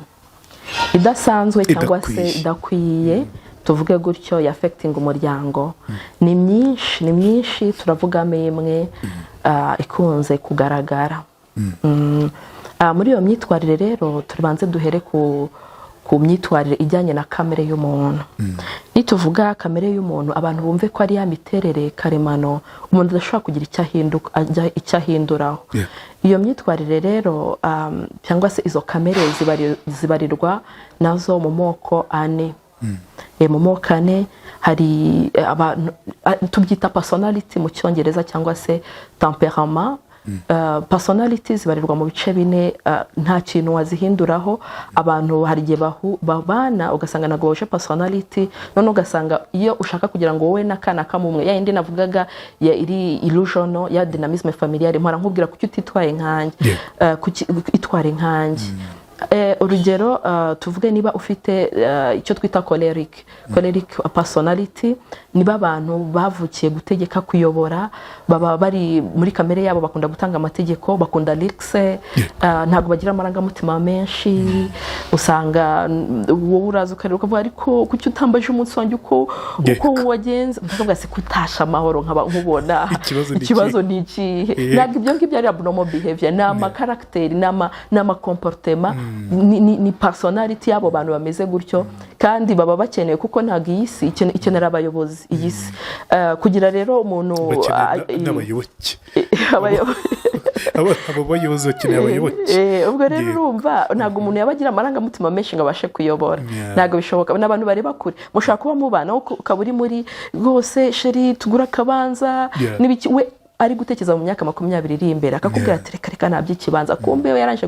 idasanzwe cyangwa se Idakwiye. idakwiye, tuvuge gutyo, ya affecting umuryango ni myinshi, ni myinshi. Turavugamo imwe ikunze kugaragara. Muri iyo myitwarire rero, tubanze duhere ku myitwarire ijyanye na kamere y'umuntu. Nituvuga kamere y'umuntu, abantu bumve ko ari ya miterere karemano umuntu adashobora kugira icyo icyo ahinduraho. Iyo myitwarire rero, cyangwa se izo kamere zibarirwa nazo mu moko ane. Mu moko ane Hari abantu tubyita personality mu Cyongereza cyangwa se tempérament. Personality zibarirwa mu bice bine, nta kintu wazihinduraho. Abantu hari igihe babana ugasanga ntabwo bahuje personality, none ugasanga iyo ushaka kugira ngo wowe n'akana kamumwe, ya yindi navugaga ya iri illusion ya dynamisme familiale, mpora nkubwira: "Kuki utitwaye nkanjye?" Kuki itware nkanjye? Urugero, tuvuge niba ufite icyo twita choleric personality, niba abantu bavukiye gutegeka, kuyobora, baba bari muri kamere yabo, bakunda gutanga amategeko, bakunda luxe, ntabwo bagira amarangamutima menshi. Usanga wowe uraza ukareba ukavuga: "Ariko kuki utambaje umunsi wanjye uko wagenze?" Ndavuga: "Se kutasha amahoro nkaba nkubona?" Ikibazo ni Ikibazo ni ikihe? Ntabwo ibyo ngibyo ari abnormal behavior, ni amacaractère, ni amacomportement, ni personality y'abo bantu bameze gutyo, kandi baba bakeneye kuko ntabwo iyi si ikenera abayobozi. Iyi si, kugira rero umuntu Bakeneye n'abayoboke. Abo bayobozi bakeneye abayoboke. Ubwo rero urumva ntabwo umuntu yaba agira amarangamutima menshi ngo abashe kuyobora. Ntabwo bishoboka. Ni abantu bareba kure. Mushobora kuba mubana, wowe ukaba uri muri rwose: "Chéri, tugure akabanza," n'ibiki, we ari gutekereza mu myaka 20 iri imbere, akakubwira ati: "Reka reka, nta by'ikibanza." Kumbe we yarangije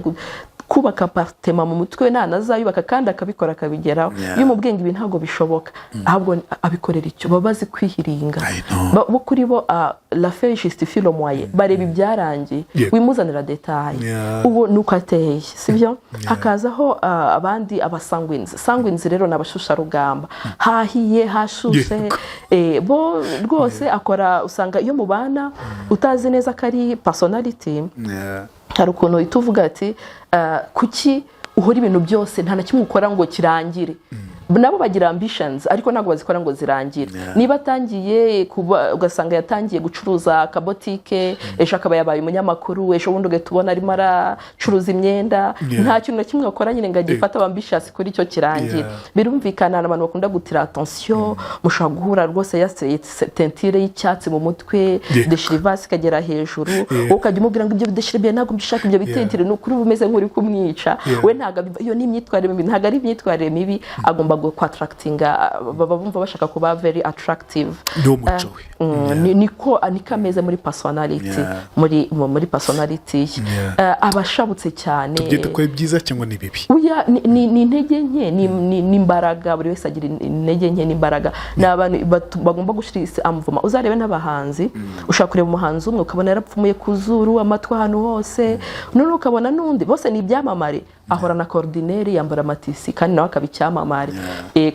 kubaka appartement mu mutwe we, ntanazayubaka, kandi akabikora akabigeraho. Iyo umubwiye ngo ibi ntabwo bishoboka, ahubwo abikorera icyo. Baba bazi kwihiringa. I know. Bo kuri bo, la fin justifie le moyen, bareba ibyarangiye, wimuzanira détail. Ubu ni uko ateye, sibyo? Hakazaho abandi, abasanguines. Sanguines rero ni abashusharugamba, hahiye hashushe. Bo rwose akora, usanga iyo mubana utazi neza ko ari personality, hari ukuntu uhita uvuga ati: "Kuki uhora ibintu byose nta na kimwe ukora ngo kirangire?" Nabo bagira ambitions, ariko ntabwo bazikora ngo zirangire. Niba atangiye kuba, ugasanga yatangiye gucuruza akabotike, ejo akaba yabaye umunyamakuru, ejo bundi ugahita ubona arimo aracuruza imyenda. Nta kintu na kimwe akora nyine ngo agifate ambitious kuri icyo kirangire. Birumvikana, hari abantu bakunda gutira attention. Mushobora guhura rwose yateye teinture y'icyatsi mu mutwe, déchirure ikagera hejuru, wowe ukajya umubwira ngo: "Ibyo bidéchirure ntabwo mbishaka, ibyo biteinture." Ni ukuri uba umeze nk'uri kumwica. We ntabwo iyo ni imyitwarire mibi, ntabwo ari imyitwarire mibi, agomba kwattractinga, baba bumva bashaka kuba very attractive. Niwo muco we. Niko ameze muri personality, muri personality ye. Aba ashabutse cyane. Tubyite ko ari byiza cyangwa ni bibi? Oya, ni intege nke, n'imbaraga. Buri wese agira intege nke n'imbaraga. Ni abantu bagomba gushyira isi amuvuma. Uzarebe n'abahanzi, ushobora kureba umuhanzi umwe ukabona yarapfumuye ku zuru, amatwi, ahantu hose, noneho ukabona n'undi, bose ni ibyamamare, ahorana ordinaire, yambara amatissu, kandi nawe akaba icyamamare.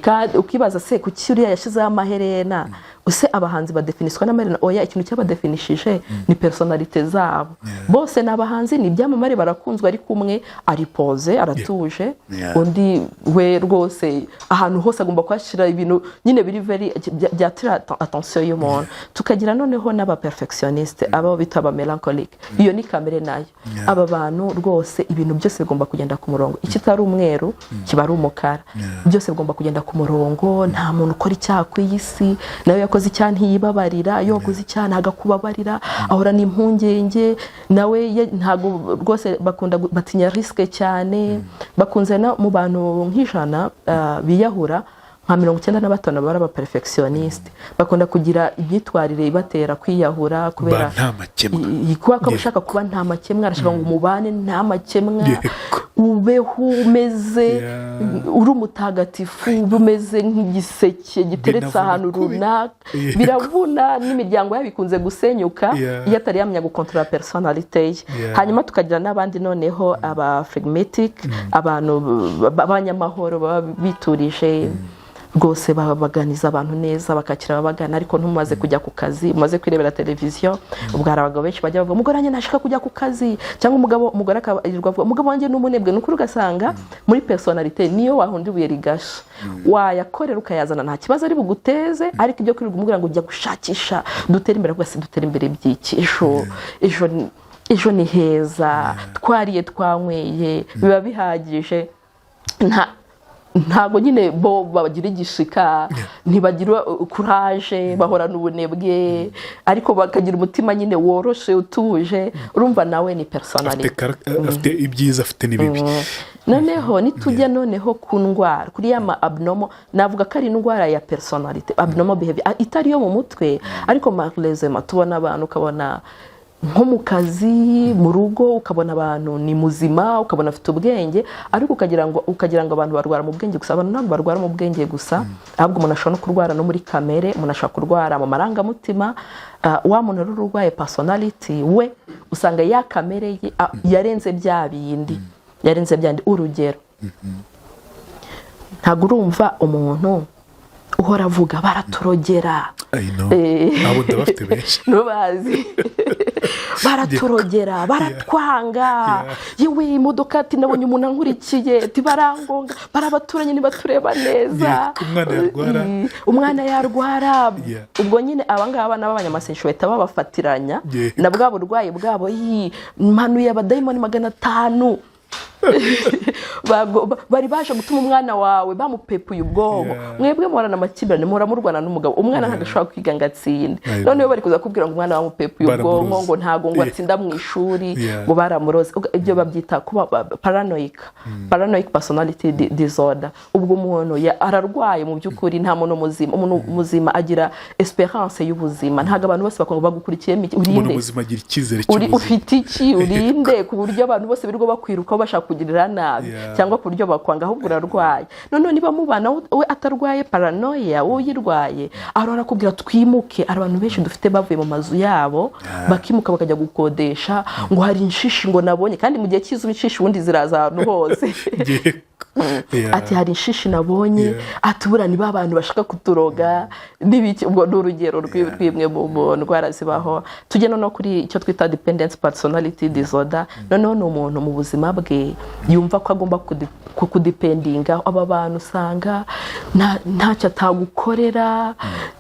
Kandi ukibaza: "Se kuki uriya yashyizeho amaherena?" Use abahanzi badefiniswa n'amaherena? Oya, ikintu cyabadefinishije ni personnalité zabo. Bose ni abahanzi, ni ibyamamare, barakunzwe, ariko umwe ari posé, aratuje, undi we rwose ahantu hose agomba kuhashyira ibintu nyine biri very byatira attention y'umuntu. Tukagira noneho n'aba perfectionniste, abo bita aba mélancolique. Iyo ni kamere nayo. Aba bantu rwose ibintu byose bigomba kugenda ku murongo, ikitari umweru kiba ari umukara, byose bigomba kugenda ku murongo. Nta muntu ukora icyaha ku iyi si, nawe yakoze icyaha ntiyibabarira, iyo wakoze icyaha ntabwo akubabarira, ahorana impungenge nawe ntabwo rwose bakunda batinya risque cyane. Bakunze no mu bantu nk'100 biyahura, nka 95 baba ari abaperfectionniste, bakunda kugira imyitwarire ibatera kwiyahura kubera Ba nta makemwa. Kuba ko ashaka kuba nta makemwa, arashaka ngo umubane nta makemwa, ubeho umeze uri umutagatifu, ube umeze nk'igiseke giteretse Binavuna ahantu kubi. runaka. Biravuna, n'imiryango yabo ikunze gusenyuka iyo atari yamenya gukontorora personnalité ye. Hanyuma tukagira n'abandi noneho, aba phlegmatic, abantu b'abanyamahoro, baba biturije rwose, baganiza abantu neza, bakakira ababagana, ariko ntumaze kujya ku kazi, umaze kwirebera televiziyo. Ubwo hari abagabo benshi bajya bavuga: "Umugore wanjye ntashaka kujya ku kazi," cyangwa umugabo, umugore akayirirwa avuga: "Umugabo wanjye ni umunebwe." Ni ukuri, ugasanga muri personnalité niyo wahunda ibuye rigasha, wayakorera ukayazana, nta kibazo ari buguteze, ariko ibyo kwirirwa umubwira ngo: "Ujya gushakisha dutere imbere," avuga: "Se dutere imbere by'iki? Ejo ejo ejo ni heza, twariye twanyweye biba bihagije." Ntabwo nyine bo bagira igishika, ntibagira courage, bahorana ubunebwe, ariko bakagira umutima nyine woroshe, utuje. Urumva nawe ni Afite personnalité. Afite ibyiza, afite n'ibibi. Noneho nitujya noneho ku ndwara, kuri ya ma abnormal, navuga ko ari indwara ya personality, abnormal behavior itari yo mu mutwe, ariko malheureusement tubona abantu, ukabona nko mu kazi, mu rugo, ukabona abantu ni muzima, ukabona afite ubwenge, ariko ukagira ngo abantu barwara mu bwenge gusa. Abantu ntabwo barwara mu bwenge gusa, ahubwo umuntu ashobora no kurwara no muri kamere, umuntu ashobora kurwara mu marangamutima. Wa muntu rero urwaye personality, we usanga ya kamere ye yarenze bya bindi, yarenze bya bindi. Urugero, ntabwo urumva umuntu uhora avuga "baraturogera"? I know. Abo ndabafite benshi. Ntubazi? "Baraturogera, baratwanga, yewe imodoka," ati "nabonye umuntu ankurikiye," ati "barangonga, bari abaturanyi ntibatureba neza." Yeah, umwana yarwara. Umwana yarwara. Ubwo nyine abangaba n'abanyamasengesho bahita babafatiranya na bwa burwayi bwabo: "Yi, mpanuye abadayimoni 500 bari baje gutuma umwana wawe bamupepuye ubwonko." Mwebwe muhorana amakimbirane, muhora murwana n'umugabo, umwana ntabwo ashobora kwiga ngo atsinde. I know. Noneho bari kuza kubwira ngo umwana bamupepuye Baramuroze. ubwonko, ngo ntabwo ngo atsinda mu ishuri, ngo baramuroze. Ibyo babyita kuba paranoic personality disorder. Ubwo umuntu ararwaye mu by'ukuri. Nta muntu muzima, umuntu muzima agira espérance y'ubuzima. Ntabwo abantu bose bakunda bagukurikiyemo iki? Umuntu Urinde? muzima agira icyizere Uri cy'ubuzima. Ufite iki? Urinde ku buryo abantu bose birirwa bakwirukaho bashaka kugirira nabi cyangwa ku buryo bakwanga? Ahubwo urarwaye. Noneho niba mubana we atarwaye paranoia, wowe uyirwaye, ahora arakubwira "twimuke". Hari abantu benshi dufite bavuye mu mazu yabo, bakimuka bakajya gukodesha, ngo "hari inshishi ngo nabonye", kandi mu gihe cy'izuba inshishi ubundi ziraza ahantu hose. Ati "hari inshishi nabonye", ati "buriya ni ba bantu bashaka kuturoga" n'ibiki. Ubwo ni urugero rw'imwe mu ndwara zibaho. Tujye noneho kuri icyo twita dependence personality disorder. Noneho ni umuntu mu buzima bwe yumva ko agomba kudependinga. Aba bantu usanga ntacyo atagukorera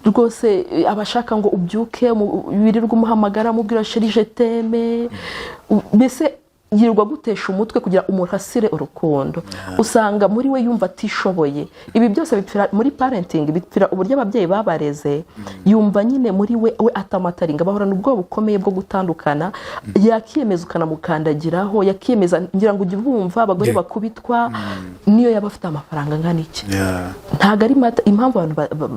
rwose, aba ashaka ngo ubyuke wirirwe umuhamagara, umubwira "chéri, je t'aime". Mbese yirirwa gutesha umutwe kugira umurasire urukundo. Usanga muri we yumva atishoboye. Ibi byose bipfira muri parenting, bipfira uburyo ababyeyi babareze. Yumva nyine muri we we atamataringa, bahorana ubwoba bukomeye bwo gutandukana, yakiyemeza ukanamukandagiraho, yakiyemeza. Ngira ngo ujye ubumva abagore bakubitwa, niyo yaba afite amafaranga angana iki. Ntabwo ari matter, impamvu abantu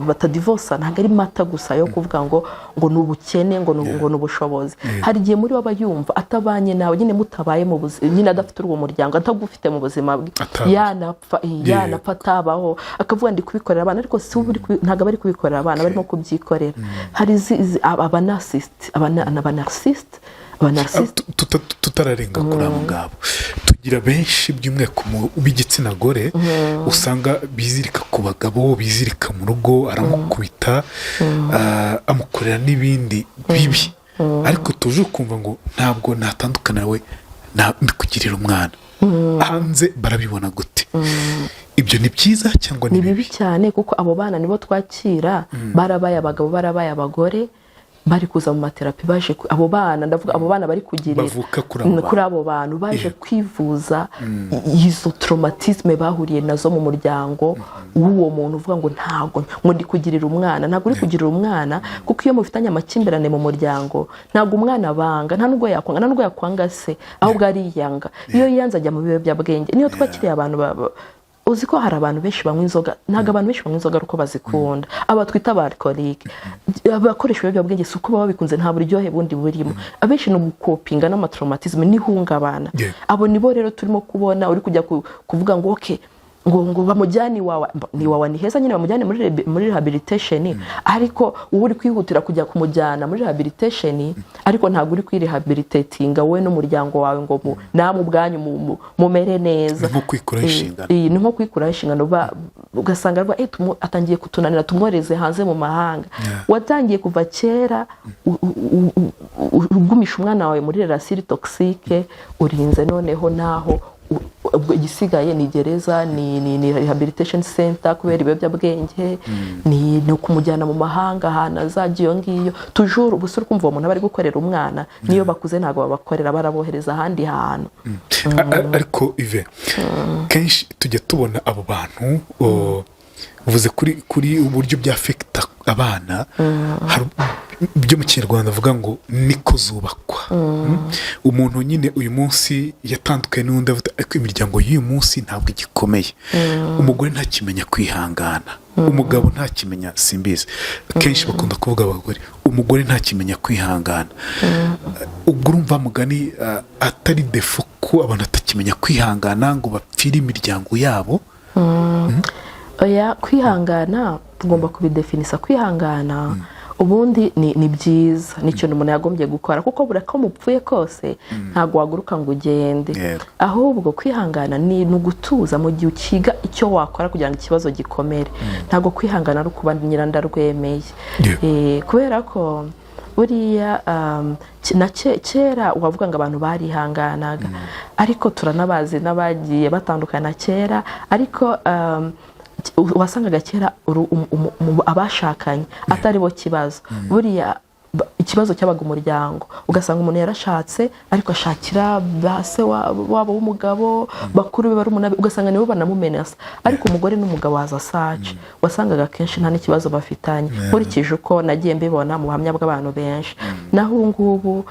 batadivosa ntabwo ari matter gusa yo kuvuga ngo ni ubukene, ngo ni ubushobozi. Hari igihe muri we aba yumva atabanye nawe nyine, mutabaye mu buzima nyine, adafite urwo muryango, atagufite mu buzima bwe, Atabaho. yanapfa, yanapfa atabaho. Akavuga "ndi kubikorera abana", ariko si we uri ntabwo aba ari kubikorera abana, barimo kubyikorera. Hari abanarcissiste, abanarcissiste. Tutararenga kuri abo ngabo, tugira benshi by'umwihariko b'igitsina gore usanga bizirika ku bagabo, bizirika mu rugo, aramukubita, amukorera n'ibindi bibi, ariko tuje ukumva ngo "ntabwo natandukana nawe, ndi kugirira umwana". Hanze barabibona gute? Ibyo ni byiza cyangwa ni Ni bibi bibi? cyane, kuko abo bana nibo twakira barabaye abagabo, barabaye abagore, bari kuza mu materapi baje abo bana, ndavuga abo bana bari kugirira Bavuka kuri abo kuri abo bantu, baje kwivuza izo traumatisme bahuriye nazo mu muryango w'uwo muntu uvuga ngo "ntabwo ngo ndi kugirira umwana". Ntabwo uri kugirira umwana, kuko iyo mufitanye amakimbirane mu muryango, ntabwo umwana abanga, nta nubwo yakwanga, nta nubwo yakwanga se, ahubwo ariyanga. Iyo yiyanze ajya mu biyobyabwenge. Niyo twakiriye abantu uzi ko hari abantu benshi banywa inzoga? Ntabwo abantu benshi banywa inzoga ari uko bazikunda. Aba twita ba alcoolique, abakoresha ibiyobyabwenge, si uko baba babikunze, nta buryohe bundi burimo. Abenshi ni ugukopinga n'amatraumatisme n'ihungabana. Abo nibo rero turimo kubona uri kujya kuvuga ngo "okay", ngo bamujyane iwawa. Ni iwawa ni heza nyine, bamujyane muri rehabilitation, ariko wowe uri kwihutira kujya kumujyana muri rehabilitation, ariko ntabwo uri kwirehabilitatinga wowe n'umuryango wawe ngo namwe ubwanyu mumere neza. Ni nko kwikuraho inshingano. Ni nko kwikuraho inshingano. Ugasanga atangiye kutunanira, tumwohereze hanze mu mahanga. Watangiye kuva kera ugumisha umwana wawe muri relation toxique, urinze noneho naho ubwo igisigaye ni gereza, ni rehabilitation center kubera ibiyobyabwenge, ni ukumujyana mu mahanga ahantu azajya iyo ngiyo toujours. Ubu se uri kumva uwo muntu aba ari gukorera umwana? Niyo bakuze ntabwo babakorera, barabohereza ahandi hantu. Ariko Ive, kenshi tujya tubona abo bantu, uvuze kuri uburyo byafekita abana, hari Byo mu Kinyarwanda avuga ngo niko zubakwa. Umuntu nyine uyu munsi yatandukanye n'undi avuga, ariko imiryango y'uyu munsi ntabwo igikomeye. Umugore ntakimenya kwihangana, umugabo ntakimenya, simbizi, akenshi bakunda kuvuga abagore, umugore ntakimenya kwihangana. Ubwo urumva mugani atari défaut ko abantu batakimenya kwihangana ngo bapfire imiryango yabo? Oya, kwihangana tugomba kubidefinisa. Kwihangana ubundi ni byiza, ni ikintu umuntu yagombye gukora, kuko buri ko mupfuye kose ntabwo waguruka ngo ugende. Ahubwo kwihangana ni ugutuza mu gihe ukiga icyo wakora kugira ngo ikibazo gikomere. Ntabwo kwihangana ari ukuba nyirandarwemeye. Kubera ko buriya na kera wavuga ngo abantu barihanganaga, ariko turanabazi n'abagiye batandukana kera, ariko wasangaga kera abashakanye atari bo kibazo. Buriya ikibazo cyabaga umuryango, ugasanga umuntu yarashatse ariko ashakira ba se wabo w'umugabo, bakuru be, barumuna be, ugasanga nibo banamumenasa, ariko umugore n'umugabo waza sace wasangaga akenshi nta n'ikibazo bafitanye, nkurikije uko nagiye mbibona mu buhamya bw'abantu benshi. Naho ubu ngubu,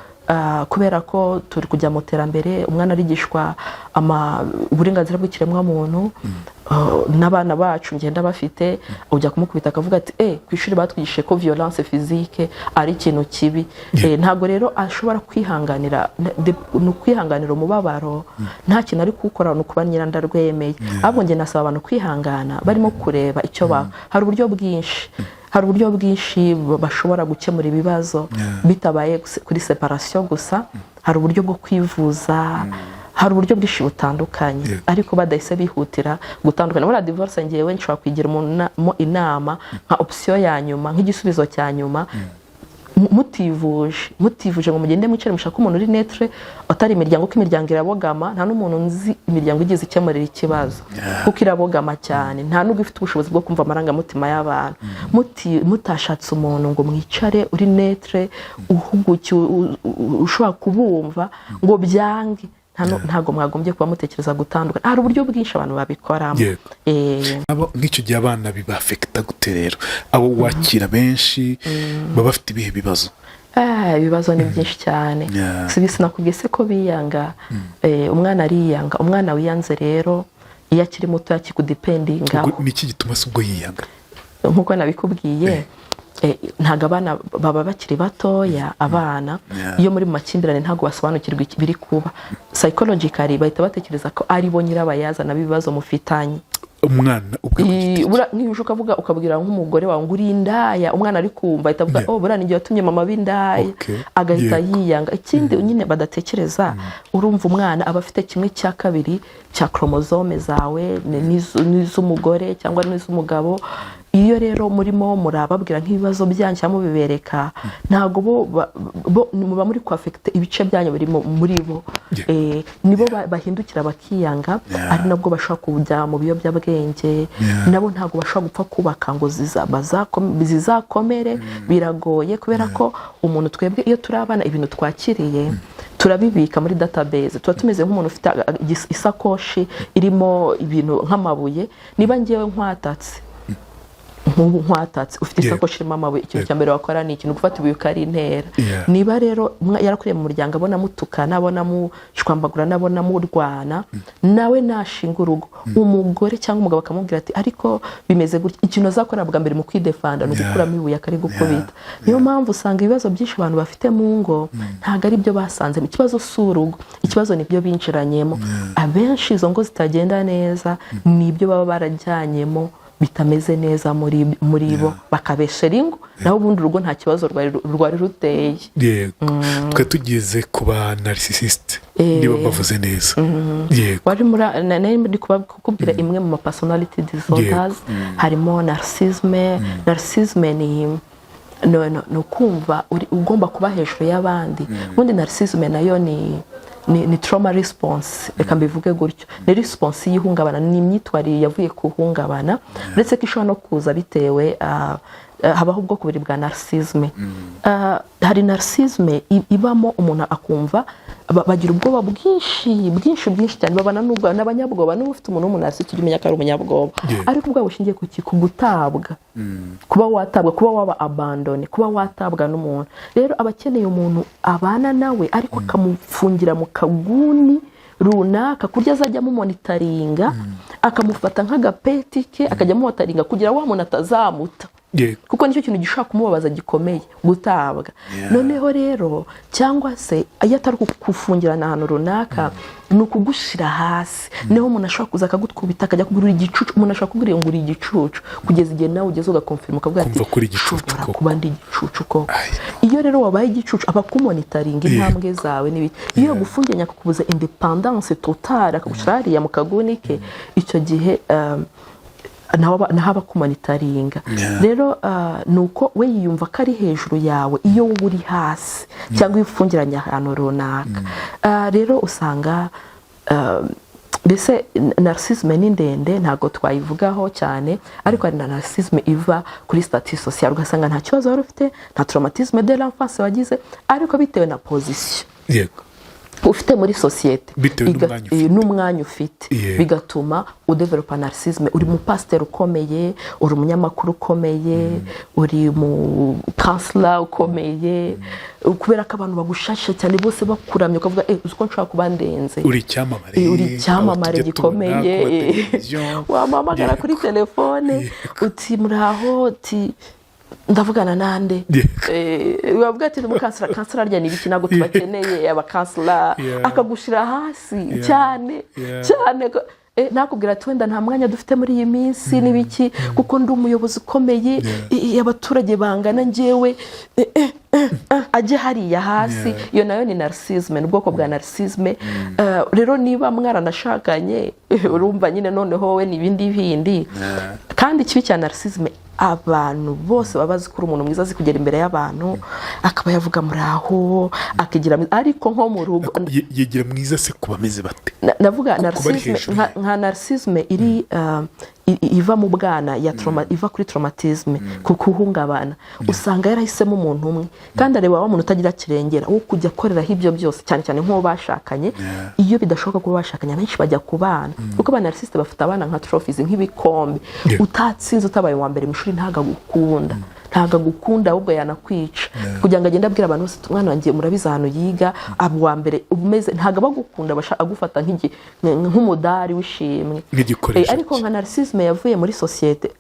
kubera ko turi kujya mu terambere, umwana arigishwa uburenganzira bw'ikiremwamuntu, n'abana bacu ngenda bafite, ujya kumukubita akavuga ati: "Eh, ku ishuri batwigishije ko violence physique ari ikintu kibi." Ntabwo rero ashobora kwihanganira, ni ukwihanganira umubabaro nta kintu ari kuwukora, ni ukuba nyirandarwemeye. Ahubwo njye nasaba abantu kwihangana barimo kureba icyo ba hari uburyo bwinshi bashobora gukemura ibibazo bitabaye kuri séparation gusa. Hari uburyo bwo kwivuza, hari uburyo bwinshi butandukanye, ariko badahise bihutira gutandukana. Buriya divorce ngewe nshobora kuyigira umuntu mo inama nka option ya nyuma, nk'igisubizo cya nyuma, mutivuje ngo mugende mwicare mushake umuntu uri neutre, atari imiryango, kuko imiryango irabogama. Nta n'umuntu nzi imiryango igeze ikemurira ikibazo, kuko irabogama cyane, nta n'ubwo ifite ubushobozi bwo kumva amarangamutima y'abantu. Mutashatse umuntu ngo mwicare uri neutre, uhugukiwe, ushobora kubumva ngo byange, ntabwo mwagombye kuba mutekereza gutandukana. Hari uburyo bwinshi abantu babikoramo. Nk'icyo gihe abana bibafekita gute rero? Abo wakira benshi baba bafite ibihe bibazo? Ah, ibibazo ni byinshi cyane. Si sinakubwiye se ko biyanga? Umwana ariyanga. Umwana wiyanze rero, iyo akiri muto akikudependingaho. Ubwo ni iki gituma se ubwo yiyanga? Nk'uko nabikubwiye, ntabwo abana baba bakiri batoya, abana iyo muri mu makimbirane ntabwo basobanukirwa ibiri kuba. Psychologically bahita batekereza ko ari bo nyirabayazana b'ibibazo mufitanye. Umwana ubwe ku giti cye. Nk'iyo uje ukavuga, ukabwira nk'umugore wawe ngo uri indaya, umwana ari kumva ahita avuga: "Oh, buriya ni igihe watumye mama b'indaya." Agahita yiyanga. Ikindi nyine badatekereza, urumva umwana aba afite 1/2 cya chromosome zawe n'iz'umugore cyangwa n'iz'umugabo. Iyo rero murimo murababwira nk'ibibazo byanyu cyangwa mubibereka, ntabwo bo muba muri kwafekite ibice byanyu biri muri bo. Nibo bahindukira bakiyanga, ari nabwo bashobora kujya mu biyobyabwenge. Nabo ntabwo bashobora gupfa kubaka ngo zizakomere, biragoye, kubera ko umuntu, twebwe iyo turi abana, ibintu twakiriye turabibika muri database. Tuba tumeze nk'umuntu ufite isakoshi irimo ibintu nk'amabuye. Niba ngewe nkwatatse, nk'ubu nkwatatse, ufite isakoshi irimo amabuye, ikintu cya mbere wakora ni ikintu gufata ibuye ukarintera. Niba rero yarakuriye mu muryango abona mutukana, abona mushwambagura, abona murwana, nawe nashinga urugo, umugore cyangwa umugabo akamubwira ati: "Ariko bimeze gutya," ikintu azakora bwa mbere mu kwidefanda ni ugukuramo ibuye akarigukubita. Niyo mpamvu usanga ibibazo byinshi abantu bafite mu ngo ntabwo ari byo basanzemo. Ikibazo si urugo, ikibazo ni ibyo binjiranyemo. Abenshi izo ngo zitagenda neza ni ibyo baba barajyanyemo bitameze neza muri bo, bakabeshera ingo, naho ubundi urugo nta kibazo rwari ruteye. Yego, twe tugeze ku ba narcissiste, niba mbavuze neza, yego. Wari muri nari ndi kukubwira imwe mu ma personality disorders, harimo narcissisme. Narcissisme ni ukumva ugomba kuba hejuru y'abandi. Ubundi narcissisme nayo ni trauma response, reka mbivuge gutyo, ni response y'ihungabana, ni imyitwarire yavuye ku ihungabana, uretse ko ishobora no kuza bitewe habaho ubwoko bubiri bwa narcissisme. Hari narcissisme ibamo umuntu akumva Bagira ubwoba bwinshi bwinshi bwinshi cyane, babana n'ubwoba, n'abanyabwoba. N'uba ufite umuntu w'umunarcissiste, ujya umenya ko ari umunyabwoba. Ariko ubwoba bushingiye ku ki? Ku gutabwa, kuba watabwa, kuba waba abandonné, kuba watabwa n'umuntu. Rero aba akeneye umuntu abana nawe, ariko akamufungira mu kaguni runaka, kurya azajya amumonitoringa, akamufata nk'agapet ke, akajya amumonitoringa kugira wa muntu atazamuta, kuko nicyo kintu gishobora kumubabaza gikomeye, gutabwa. Noneho rero, cyangwa se iyo atari kugufungirana ahantu runaka, ni ukugushyira hasi. Niho umuntu ashobora kuza akagutwubita, akajya kugurira igicucu. Umuntu ashobora kubwira ngo uri igicucu, kugeza igihe nawe ugeze ugaconfirma, ukavuga ati Kumva ko uri igicucu nshobora koko. kuba ndi igicucu koko. Ay. Iyo rero wabaye igicucu, aba akumonitoringa intambwe zawe n'ibiki. Iyo yagufungiranye, akakubuza indépendance totale, akagushyira hariya mu kaguni ke, icyo gihe naho aba akumonitoringa. Rero ni uko we yiyumva ko ari hejuru yawe iyo wowe uri hasi, cyangwa iyo ufungiranye ahantu runaka. Rero usanga mbese narcissisme ni ndende, ntabwo twayivugaho cyane, ariko hari na narcissisme iva kuri statut social, ugasanga nta kibazo wari ufite, nta traumatisme de l'enfance wagize, ariko bitewe na position ufite muri sosiyete, Bitewe n'umwanya ufite. N'umwanya ufite, bigatuma udevelopa narcissisme. Uri umupasiteri ukomeye, uri umunyamakuru ukomeye, uri mu counselor ukomeye, kubera ko abantu bagushasha cyane, bose bakuramye, ukavuga: "Eh, uzi ko nshobora kuba ndenze." Uri icyamamare. Uri icyamamare Abo tujya tubona gikomeye. ku mateleviziyo. Wamuhamagara kuri telefone uti: "Muraho?" Uti: "Ndavugana nande?" Wavuga ati: "Umucounselor." "Counselor arya ni ibiki? Ntabwo tubakeneye abacounselor." Akagushyira hasi cyane cyane. Nakubwira ati: "Wenda nta mwanya dufite muri iyi minsi n'ibiki, kuko ndi umuyobozi ukomeye, abaturage bangana njyewe." Ajye hariya hasi. Iyo nayo ni narcissisme, ni ubwoko bwa narcissisme. Rero niba mwaranashakanye, urumva nyine noneho wowe ni ibindi bindi. Kandi ikibi cya narcissisme, abantu bose baba bazi ko uri umuntu mwiza, azi kugera imbere y'abantu akaba yavuga "muraho", akigira mwiza, ariko nko mu rugo Yigira mwiza se ku bameze bate? Ndavuga Ku bari narcissisme hejuru ye. Nka narcissisme iri iva mu bwana ya trauma, iva kuri traumatisme, ku kuhungabana, usanga yarahisemo umuntu umwe, kandi areba wa muntu utagira kirengera wo kujya akoreraho ibyo byose, cyane cyane nk'uwo bashakanye. Iyo bidashoboka kuba bashakanye, abenshi bajya ku bana, kuko aba narcissiste bafite abana nka trophies, nk'ibikombe. Utatsinze, utabaye uwa mbere mu ishuri, ntabwo agukunda, ntabwo agukunda, ahubwo yanakwica kugira ngo agende abwira abantu bose ati: "Umwana wanjye murabizi ahantu yiga, aba uwa mbere." Umeze ntabwo aba agukunda, agufata nk'umudari w'ishimwe. Nk'igikoresho Ariko cye. nka narcissisme yavuye muri sosiyete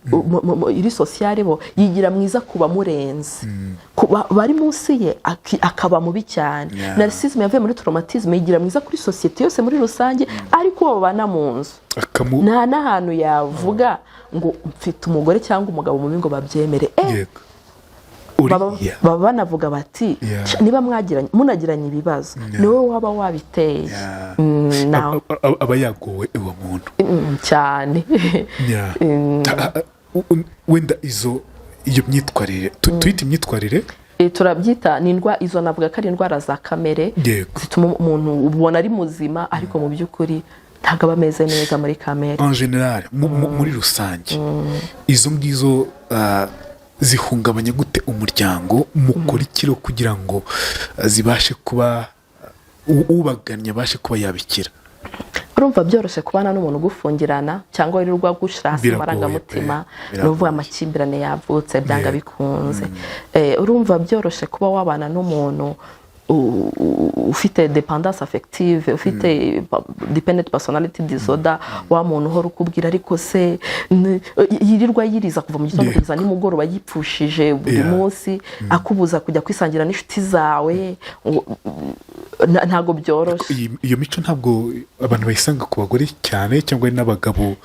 iri sociale, bo yigira mwiza ku bamurenze, ku bari munsi ye akaba mubi cyane. Narcissisme yavuye muri traumatisme yigira mwiza kuri sosiyete yose muri rusange, ariko uwo babana mu nzu, akamu nta n'ahantu yavuga ngo mfite umugore cyangwa umugabo mubi ngo babyemere. Yego, uriya Baba banavuga bati: "Niba mwagiranye, munagiranye ibibazo, ni wowe waba wabiteye." Aba yagowe uwo muntu. Cyane. Wenda iyo myitwarire tuyita imyitwarire? Turabyita ni izo navuga ko ari indwara za kamere zituma umuntu ubona ari muzima, ariko mu by'ukuri ntabwo aba ameze neza muri kamere. En général, muri rusange, izo ngizo zihungabanya gute umuryango? Mukora ikiro kugira ngo zibashe kuba ubagannye abashe kuba yabikira? Urumva byoroshye kubana n'umuntu ugufungirana cyangwa wirirwa gushyira hasi Biragoye amarangamutima? pe, Ni ukuvuga biragoye. amakimbirane yavutse byanga bikunze. Urumva byoroshye kuba wabana n'umuntu ufite dépendance affective, ufite dependent personality disorder, wa muntu uhora ukubwira ariko se yirirwa yiriza kuva mu gitondo kugeza nimugoroba, yipfushije buri munsi, akubuza kujya kwisangira n'inshuti zawe, ntabwo byoroshye. Iyo mico ntabwo abantu bayisanga ku bagore cyane, cyangwa n'abagabo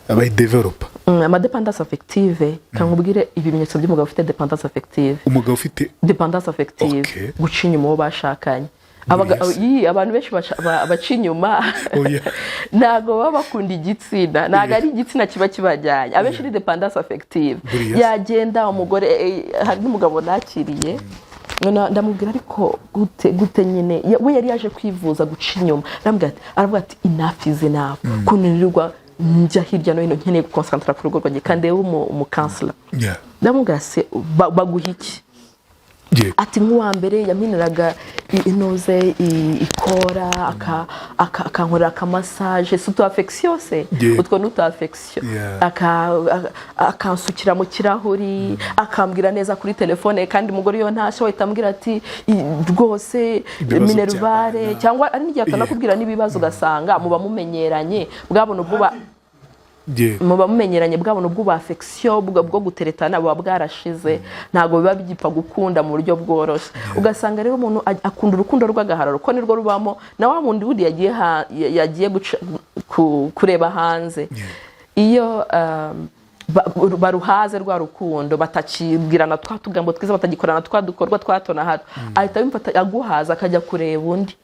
bayidevelopa? Amadépendance affective, kankubwire ibimenyetso by'umugabo ufite dépendance affective. Umugabo ufite Dépendance affective, guca inyuma uwo bashakanye. Abantu benshi baca inyuma Oya. ntabwo baba bakunda igitsina, ntabwo ari igitsina kiba kibajyanye. Abenshi ni dépendance affective. Buriya se. Yagenda umugore, hari n'umugabo nakiriye, noneho ndamubwira: "Ariko gute gute nyine?" We yari yaje kwivuza guca inyuma. Ndamubwira ati, aravuga ati: "Enough is enough, ukuntu nirirwa njya hirya no hino, nkeneye guconcentra ku rugo rwanjye, kandi yewe umucounselor." Ndamubwira: "Se baguha iki?" Ati nk'uwa mbere yampiniraga inoze ikora akankorera akamassage, si utu affection se? Utwo ni utu affection. Akansukira mu kirahuri, akambwira neza kuri telefone. Kandi umugore iyo ntashye wahita ambwira ati "Rwose Ibibazo minerval" by'abana. Cyangwa ari n'igihe akanakubwira n'ibibazo, ugasanga muba mumenyeranye, bwabona ubwo muba mumenyeranye, bwabona ubwo affection bwo guteretana buba bwarashize, ntabwo biba bigipfa gukunda mu buryo bworoshye. Ugasanga rero umuntu akunda urukundo rw'agahararo, ko nirwo rubamo na wa wundi wundi yagiye yagiye kureba hanze. Iyo baruhaze rwa rukundo, batakibwirana twa tugambo twiza, batagikorana twa dukorwa twa hato na hato, ahita yumva aguhaza, akajya kureba undi,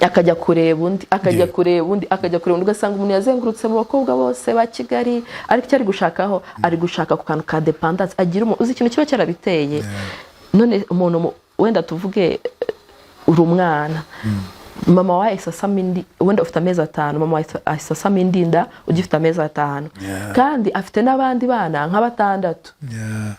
akajya kureba undi, akajya kureba undi, akajya kureba undi. Ugasanga umuntu yazengurutse mu bakobwa bose ba Kigali, ariko icyo ari gushakaho, ari gushaka ku kantu ka dépendance agira umuntu uzi ikintu kiba cyarabiteye. None umuntu wenda tuvuge uri umwana, mama wawe ahise asama indi, wenda ufite amezi 5, mama wawe ahise asama indi nda ugifite amezi 5, kandi afite n'abandi bana nka batandatu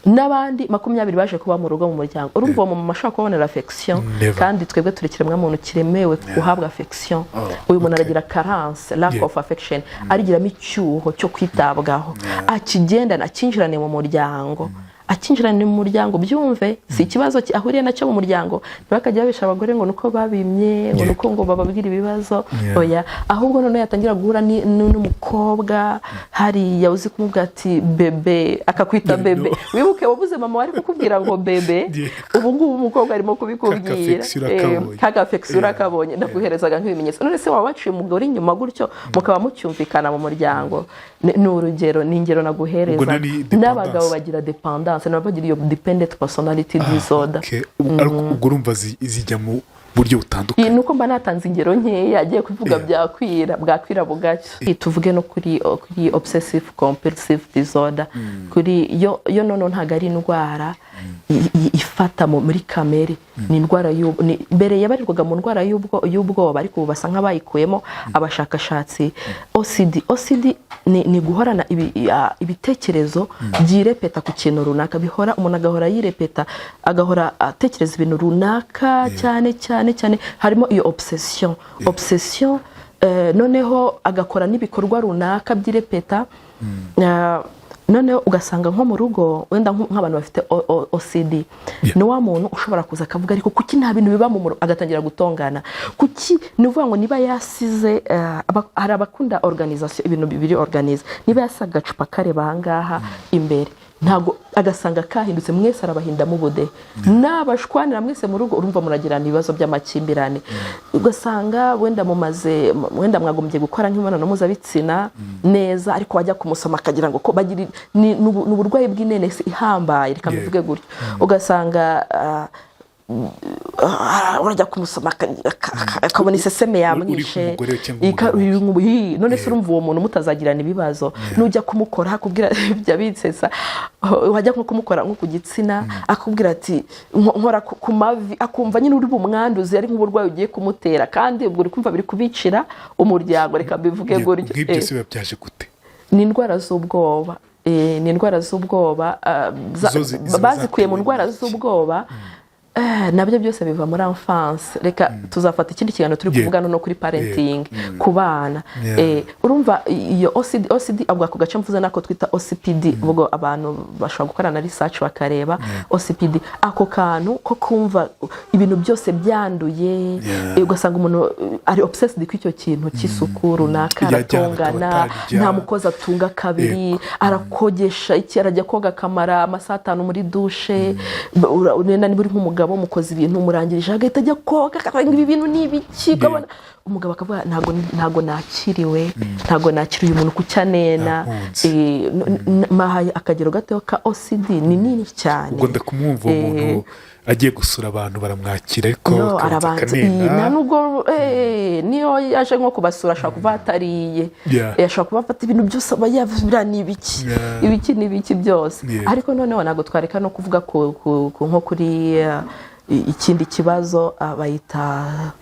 n'abandi 20 baje kuba mu rugo, mu muryango. Urumva uwo mama ashobora kubabonera affection? Never. Kandi twebwe turi ikiremwamuntu kiremewe guhabwa affection. Uyu muntu aragira carence, lack of affection, arigiramo icyuho cyo kwitabwaho, akigendana, akinjirane mu muryango, akinjirane mu muryango. Byumve, si ikibazo ahuriye nacyo mu muryango. Ntibakajya babesha abagore ngo nuko babimye, ngo nuko ngo bababwire ibibazo. Oya, ahubwo noneho yatangira guhura n'umukobwa hariya uzi kumubwira ati "Bébé", akakwita Yeah, bébé. no. Wibuke wabuze mama wari kukubwira ngo "bébé". Ubu ngubu umukobwa arimo kubikubwira. Kaka affection urakabonye. Kaka affection urakabonye. Ndaguherezaga nk'ibimenyetso. None se waba waciye umugore inyuma gutyo, mukaba mucyumvikana mu muryango? Ni urugero, ni ingero naguhereza. Ubwo ni dépendance. N'abagabo bagira dépendance, nabo bagira iyo dependent personality disorder. Okay. Ariko ubwo urumva zijya mu buryo Iyi butandukanye. ni uko mba natanze ingero nkeya, agiye kuvuga byakwira, bwakwira bugacya. Tuvuge no kuri obsessive compulsive disorder. Kuri yo noneho ntabwo ari indwara ifata muri kamere, ni indwara mbere yabarirwaga mu ndwara y'ubwoba, ariko ubu basa nk'abayikuyemo abashakashatsi. OCD ni guhorana ibitekerezo byirepeta ku kintu runaka, bihora, umuntu agahora yirepeta, agahora atekereza ibintu runaka cyane cyane cyane. Harimo iyo obsession, noneho agakora n'ibikorwa runaka byirepeta. Noneho ugasanga nko mu rugo, wenda nk'abantu bafite OCD, ni wa muntu ushobora kuza akavuga: "Ariko kuki nta bintu biba mu rugo?" Agatangira gutongana. Kuki? Ni ukuvuga ngo niba yasize hari abakunda organisation, ibintu biri organisé, niba yasize agacupa kareba ahangaha imbere, ntabwo agasanga kahindutse, mwese arabahindamo ubudehe, nabashwanira mwese mu rugo. Urumva muragirana ibibazo by'amakimbirane. Ugasanga wenda mumaze, wenda mwagombye gukora nk'imibonano mpuzabitsina neza, ariko wajya kumusoma akagira ngo ko bagira ni uburwayi bw'inenesi ihambaye, reka mbivuge gutyo. Ugasanga urajya kumusoma akabona iseseme yamwishe. Uri kumugore cyangwa umugabo. None se urumva uwo muntu mutazagirana ibibazo? Nujya kumukora akubwira ibyo binsetsa, wajya nko kumukora nko ku gitsina, akubwira ati "Nkora ku mavi", akumva nyine uri bumwanduze, ari nk'uburwayi ugiye kumutera. Kandi ubwo uri kumva biri kubicira umuryango, reka mbivuge gutyo. Nk'ibyo se biba byaje gute? Ni indwara z'ubwoba. Ni indwara z'ubwoba, Zo ziba bazikuye mu zatewe ndwara n'iki? z'ubwoba. Nabyo byose biva muri enfance. Reka tuzafata ikindi kiganiro turi kuvuga no kuri parenting ku bana. Urumva iyo OCD, ubwo ako gace mvuze nako twita OCPD. Ubwo abantu bashobora gukora na research bakareba OCPD, ako kantu ko kumva ibintu byose byanduye. Ugasanga umuntu ari obsessed kuri icyo kintu cy'isuku runaka, Yajyana aratongana, akaba atarya. nta mukozi atunga kabiri, arakogesha iki, arajya koga akamara amasaha 5 muri douche. Wenda niba uri nk'umugabo, mukoze ibintu murangirije, agahita ajya koga, akavuga ngo "Ibi bintu ni ibiki?" Ukabona umugabo akavuga: Ntabwo nakiriwe, ntabwo nakiriye umuntu kucyanena." Ntakunze. Mahaye akagero gato ka OCD, ni nini cyane. Ubwo ndakumwumva, uwo muntu agiye gusura abantu baramwakira, ariko No, akabanza arabanza akanena. Nta nubwo niyo yaje nko kubasura ashobora kuba atariye. Ashobora kuba afata ibintu byose, aba yavuga ni ibiki, ibiki n'ibiki byose. Ariko noneho ntabwo twareka no kuvuga nko kuri ikindi kibazo, bayita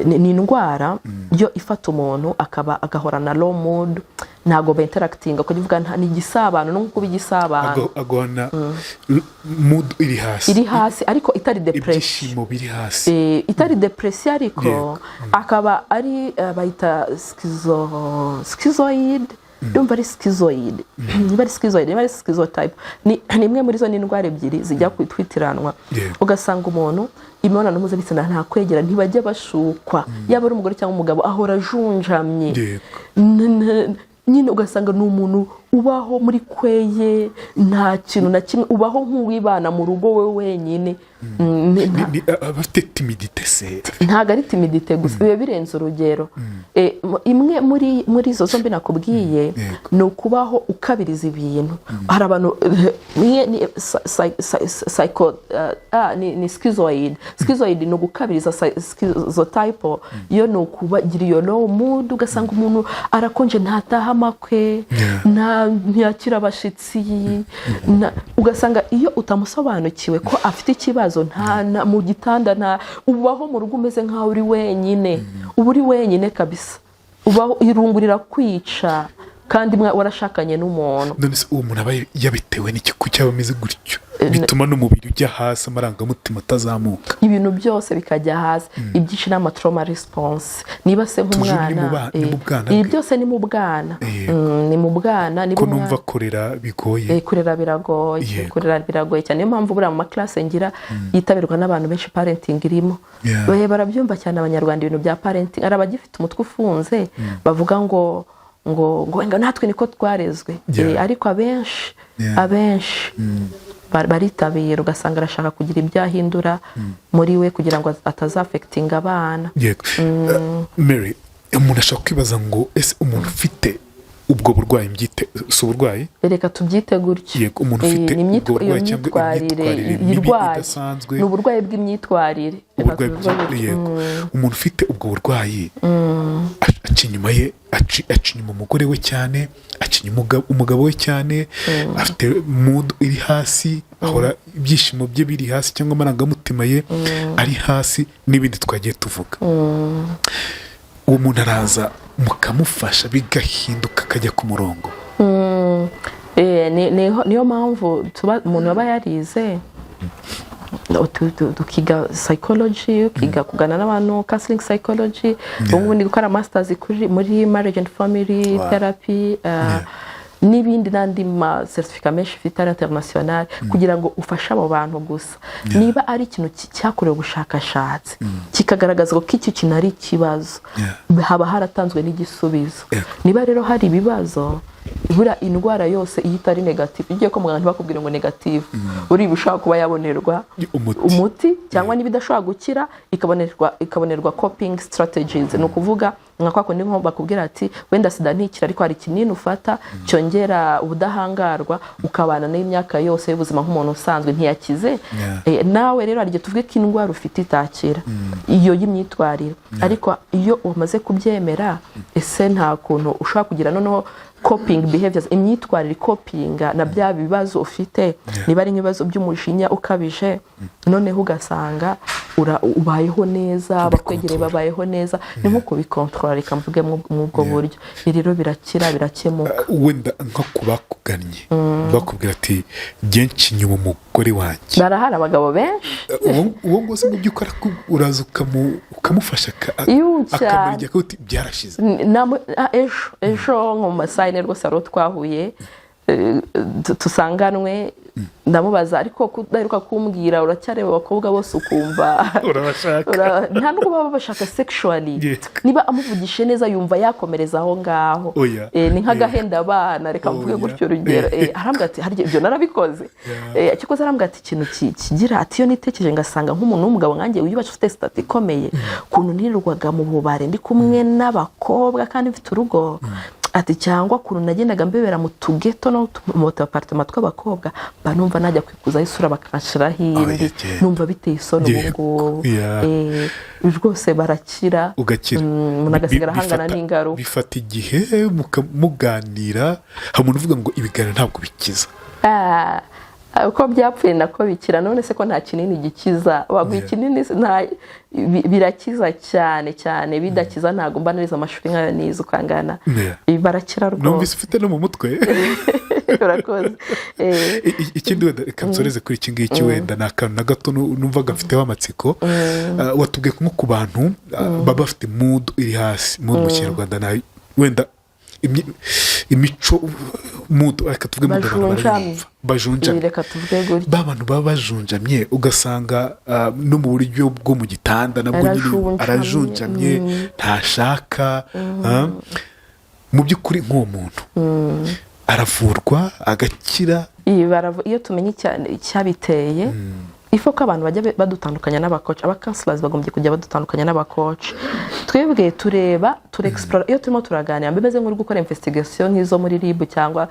Ni indwara yo ifata umuntu akaba agahorana low mood, ntabwo bainteractinga, ukajya uvuga ni igisabano, no kuba igisabano. Agahorana mood iri hasi. Iri hasi ariko itari depression. Ibyishimo biri hasi. Itari depression ariko akaba ari bayita schizoid, ndumva ari schizoid, niba ari schizoid, niba ari schizotype, ni imwe muri zo, ni indwara ebyiri zijya kwitiranwa. Ugasanga umuntu imibonano mpuzabitsina nta kwegera, ntibajya bashukwa, yaba ari umugore cyangwa umugabo, ahora ajunjamye. Nyine ugasanga ni umuntu ubaho muri kweye, nta kintu na kimwe, ubaho nk'uwibana mu rugo we wenyine. Aba afite timidité se? Ntabwo ari timidité gusa, biba birenze urugero. Imwe muri izo zombi nakubwiye ni ukubaho ukabiriza ibintu. Hari abantu, imwe ni psycho, ni schizoid. Schizoid ni ugukabiriza, schizotype yo ni ukubagira iyo low mood, ugasanga umuntu arakonje, ntataha amakwe, ntiyakira abashyitsi, ugasanga iyo utamusobanukiwe ko afite ikibazo, nta mu gitanda, nta ubaho mu rugo umeze nk'aho uri wenyine, uba uri wenyine kabisa, ubaho irungu rirakwica kandi warashakanye n'umuntu. None se uwo muntu aba yabitewe n'iki? Kuki aba ameze gutyo, bituma n'umubiri ujya hasi, amarangamutima atazamuka? Ibintu byose bikajya hasi. Ibyinshi ni amatrauma response, niba se Toujours ni mu nk'umwana ni mu bwana ibi bwe. byose ni mu bwana. Ni mu bwana niba Ko numva kurera bigoye. Kurera biragoye. Kurera biragoye cyane, niyo mpamvu buriya mu maclass ngira yitabirwa n'abantu benshi, parenting irimo. Barabyumva cyane Abanyarwanda, ibintu bya parenting. Hari abagifite umutwe ufunze bavuga ngo natwe niko twarezwe. Ariko abenshi abenshi baritabira, ugasanga arashaka kugira ibyo ahindura muri we kugira ngo atazaffectinga abana. Yego. Mary, umuntu ashobora kwibaza ngo ese umuntu ufite ubwo burwayi, mbyite si uburwayi? Reka tubyite gutyo. Yego, umuntu ufite Ni ubwo iyo burwayi cyangwa myitwarire imyitwarire mibi irwaye. idasanzwe. Ni uburwayi bw'imyitwarire. Reka Uburwayi tubivuge gutyo. Yego, umuntu ufite ubwo burwayi aca inyuma ye, aca inyuma umugore we cyane, aca inyuma umugabo we cyane, afite mood iri hasi, ahora ibyishimo bye biri hasi cyangwa amarangamutima ye ari hasi n'ibindi twagiye tuvuga, uwo muntu araza mukamufasha bigahinduka, akajya ku murongo? Niyo mpamvu tuba umuntu aba yarize, tukiga psychology, ukiga kuganira n'abantu, counseling psychology. Ubu ngubu ndi gukora masters muri marriage and family therapy, n'ibindi n'andi ma certificat menshi mfite ari international, kugira ngo ufashe abo bantu gusa. Niba ari ikintu cyakorewe ubushakashatsi kikagaragaza ko icyo kintu ari ikibazo, haba haratanzwe n'igisubizo. Niba rero hari ibibazo, buriya indwara yose iyo itari negative, iyo ugiye kwa muganga ntibakubwire ngo negative, buriya ushobora kuba yabonerwa umuti. Umuti, cyangwa niba idashobora gukira ikabonerwa coping strategies. Ni ukuvuga nka kwa kundi nko bakubwira ati wenda sida ntikira, ariko hari ikinini ufata cyongera ubudahangarwa, ukabana n'imyaka yose y'ubuzima nk'umuntu usanzwe ntiyakize. Nawe rero hari igihe tuvuge ko indwara ufite itakira, iyo y'imyitwarire, ariko iyo umaze kubyemera, ese nta kuntu ushobora kugira noneho coping behaviors, imyitwarire icopinga na bya bibazo ufite? Niba ari nk'ibibazo by'umujinya ukabije, noneho ugasanga ubayeho neza, abakwegereye Kubicontrola. babayeho neza, ni nko kubicontrola, reka mvuge muri ubwo buryo. Ibi rero birakira, birakemuka. Wenda nko ku bakugannye bakubwira ati byinshi inyuma umugore wanjye. Barahari abagabo benshi. Uwo nguwo se mu by'ukuri uraza ukamufasha Iyo cyane. akamara igihe akavuga uti byarashize? Ejo nko mu masaha 4 rwose hari uwo twahuye, tusanganwe, ndamubaza ariko kudaheruka kumbwira, uracyareba abakobwa bose ukumva urabashaka? Nta nubwo baba bashaka sexually. Niba amuvugishije neza yumva yakomereza aho ngaho. Oya. Ni nk'agahenda abana, reka mvuge Oya. gutyo urugero. Arambwira ati harya ibyo narabikoze. Cyakoze arambwira ati ikintu kigira ati iyo nitekereje ngasanga nk'umuntu w'umugabo nkanjye wiyubashye, ufite status ikomeye, ukuntu nirirwaga mu bubare ndi kumwe n'abakobwa kandi mfite urugo, ati cyangwa ukuntu nagendaga mbebera mu tughetto no mu tu appartement tw'abakobwa, mba numva najya kwikuzaho isura bakanshiraho indi, Oya, numva biteye isoni ubu ngubu. Rwose barakira. Ugakira. Umuntu agasigara ahangana n'ingaruka. Bifata igihe muganira. Hari umuntu uvuga ngo ibiganiro ntabwo bikiza. Ah, Uko byapfuye nako bikira. None se ko nta kinini gikiza? Baguha ikinini se birakiza cyane cyane. Bidakiza ntabwo mba narize amashuri nk'ayo nize uko angana. Barakira Numvise rwose. ufite no mu mutwe. Urakoze. Ikindi wenda, reka nsoreze kuri iki ngiki, wenda ni akantu na gato numvaga mfiteho amatsiko. Watubwiye nko ku bantu baba bafite mood iri hasi. Mood mu Kinyarwanda wenda imico, mood, reka tuvuge mood, abantu Bajunjamye. barayumva. Bajunjamye. Reka tuvuge gutya. Ba bantu baba bajunjamye, ugasanga no mu buryo bwo mu gitanda nabwo nyine Arajunjamye. arajunjamye, ntashaka. Mu by'ukuri nk'uwo muntu aravurwa agakira? Iyo tumenye icyabiteye, ifo ko abantu bajya badutandukanya n'abacoach, abacounselors bagombye kujya badutandukanya n'abacoach. Twebwe tureba, turexplora. Iyo turimo turaganira, bimeze nk'uri gukora investigation nk'izo muri RIB cyangwa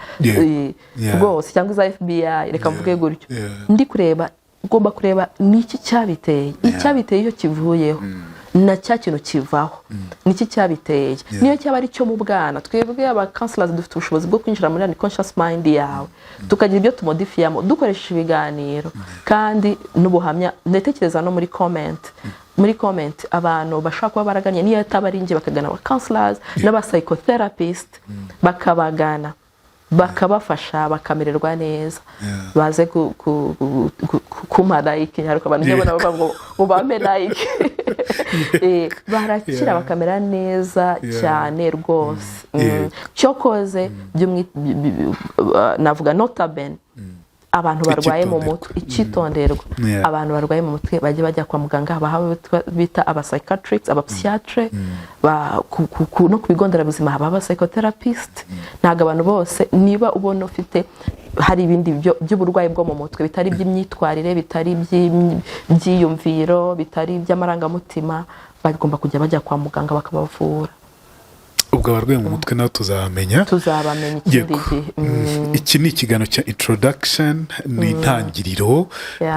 rwose cyangwa iza FBI, reka mvuge gutyo. Ndi kureba, ugomba kureba ni iki cyabiteye. Icyabiteye iyo kivuyeho, na cya kintu kivaho. Niki cyabiteye? Niyo cyaba ari cyo mu bwana, twebwe aba counselors dufite ubushobozi bwo kwinjira muri unconscious mind yawe, tukagira ibyo tumodifiyamo dukoresheje ibiganiro kandi n'ubuhamya. Ndatekereza no muri comment abantu bashobora kuba baraganye, niyo ataba ari njye, bakagana aba counselors n'aba psychotherapist, bakabagana bakabafasha, bakamererwa neza. Baze kumpa like. Ariko abantu njya mbona bavuga ngo bampe like. Barakira, bakamera neza cyane rwose. Cyokoze navuga notabene abantu barwaye mu mutwe, icyitonderwa, abantu barwaye mu mutwe bajye bajya kwa muganga, haba bita aba psychiatrists, aba psychiatre, no ku bigo nderabuzima haba aba psychotherapist. Ntabwo abantu bose, niba ubona ufite hari ibindi by'uburwayi bwo mu mutwe bitari iby'imyitwarire, bitari iby'iyumviro, bitari iby'amarangamutima, bagomba kujya bajya kwa muganga bakabavura. Ubwo abarwaye mu mutwe nabo tuzabamenya. Tuzabamenya ikindi gihe. Iki ni ikiganiro cya introduction, ni intangiriro,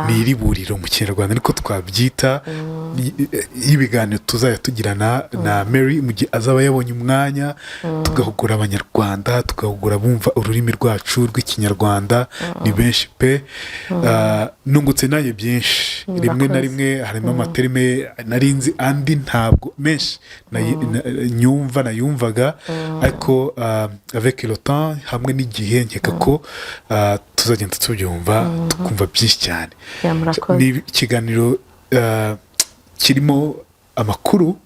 ni iriburiro mu Kinyarwanda niko twabyita, y'ibiganiro tuzajya tugirana na Mary mu gihe azaba yabonye umwanya, tugahugura Abanyarwanda, tugahugura bumva ururimi rwacu rw'Ikinyarwanda. Ni benshi pe. Nungutse nanjye byinshi. Rimwe na Murakoze. rimwe harimo amaterme nari nzi, andi ntabwo menshi nyumva nayumvaga, ariko avec le temps, hamwe n'igihe, nkeka ko tuzagenda tubyumva, tukumva byinshi cyane. Yeah, murakoze. Ni ikiganiro kirimo amakuru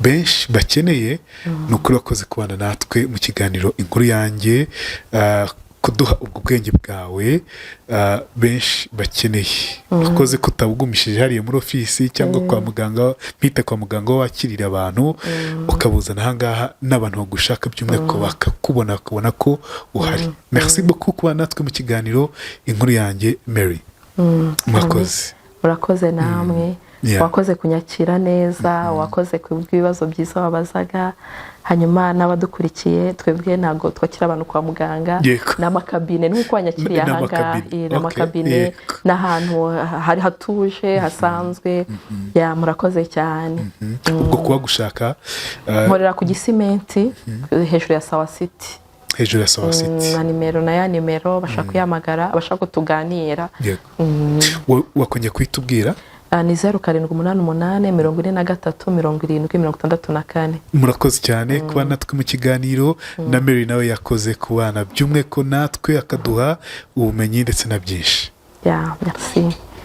benshi bakeneye. Ni ukuri wakoze kubana natwe mu kiganiro Inkuru Yanjye, kuduha ubwo bwenge bwawe benshi bakeneye. Wakoze kutabugumishije hariya muri ofisi cyangwa kwa muganga, mpita kwa muganga aho wakirira abantu, ukabuzana ahangaha n'abantu bagushaka by'umwihariko bakakubona, bakabona ko uhari. Merci beaucoup kuba natwe mu kiganiro Inkuru Yanjye, Mary. Mwakoze. Murakoze namwe. Wakoze kunyakira neza, wakoze ku bw'ibibazo byiza wabazaga. Hanyuma n'abadukurikiye, twebwe ntabwo twakira abantu kwa muganga. Ni amakabine, ni nk'uko wanyakiriye Ni ahangaha. amakabine. Ni amakabine, ni ahantu hari hatuje hasanzwe. Yeah, murakoze cyane. Ubwo kuba gushaka Nkorera ku Gisimenti, hejuru ya Sawa City. Hejuru ya Sawa City. Na nimero, na ya nimero bashaka kuyihamagara, abashaka ko tuganira. Yego. Wakongera kuhitubwira? Ni 0788 43 70 64. Murakoze cyane kuba natwe mu kiganiro, na Mary nawe yakoze kubana by'umwihariko natwe, akaduha ubumenyi ndetse na byinshi. Yeah, merci.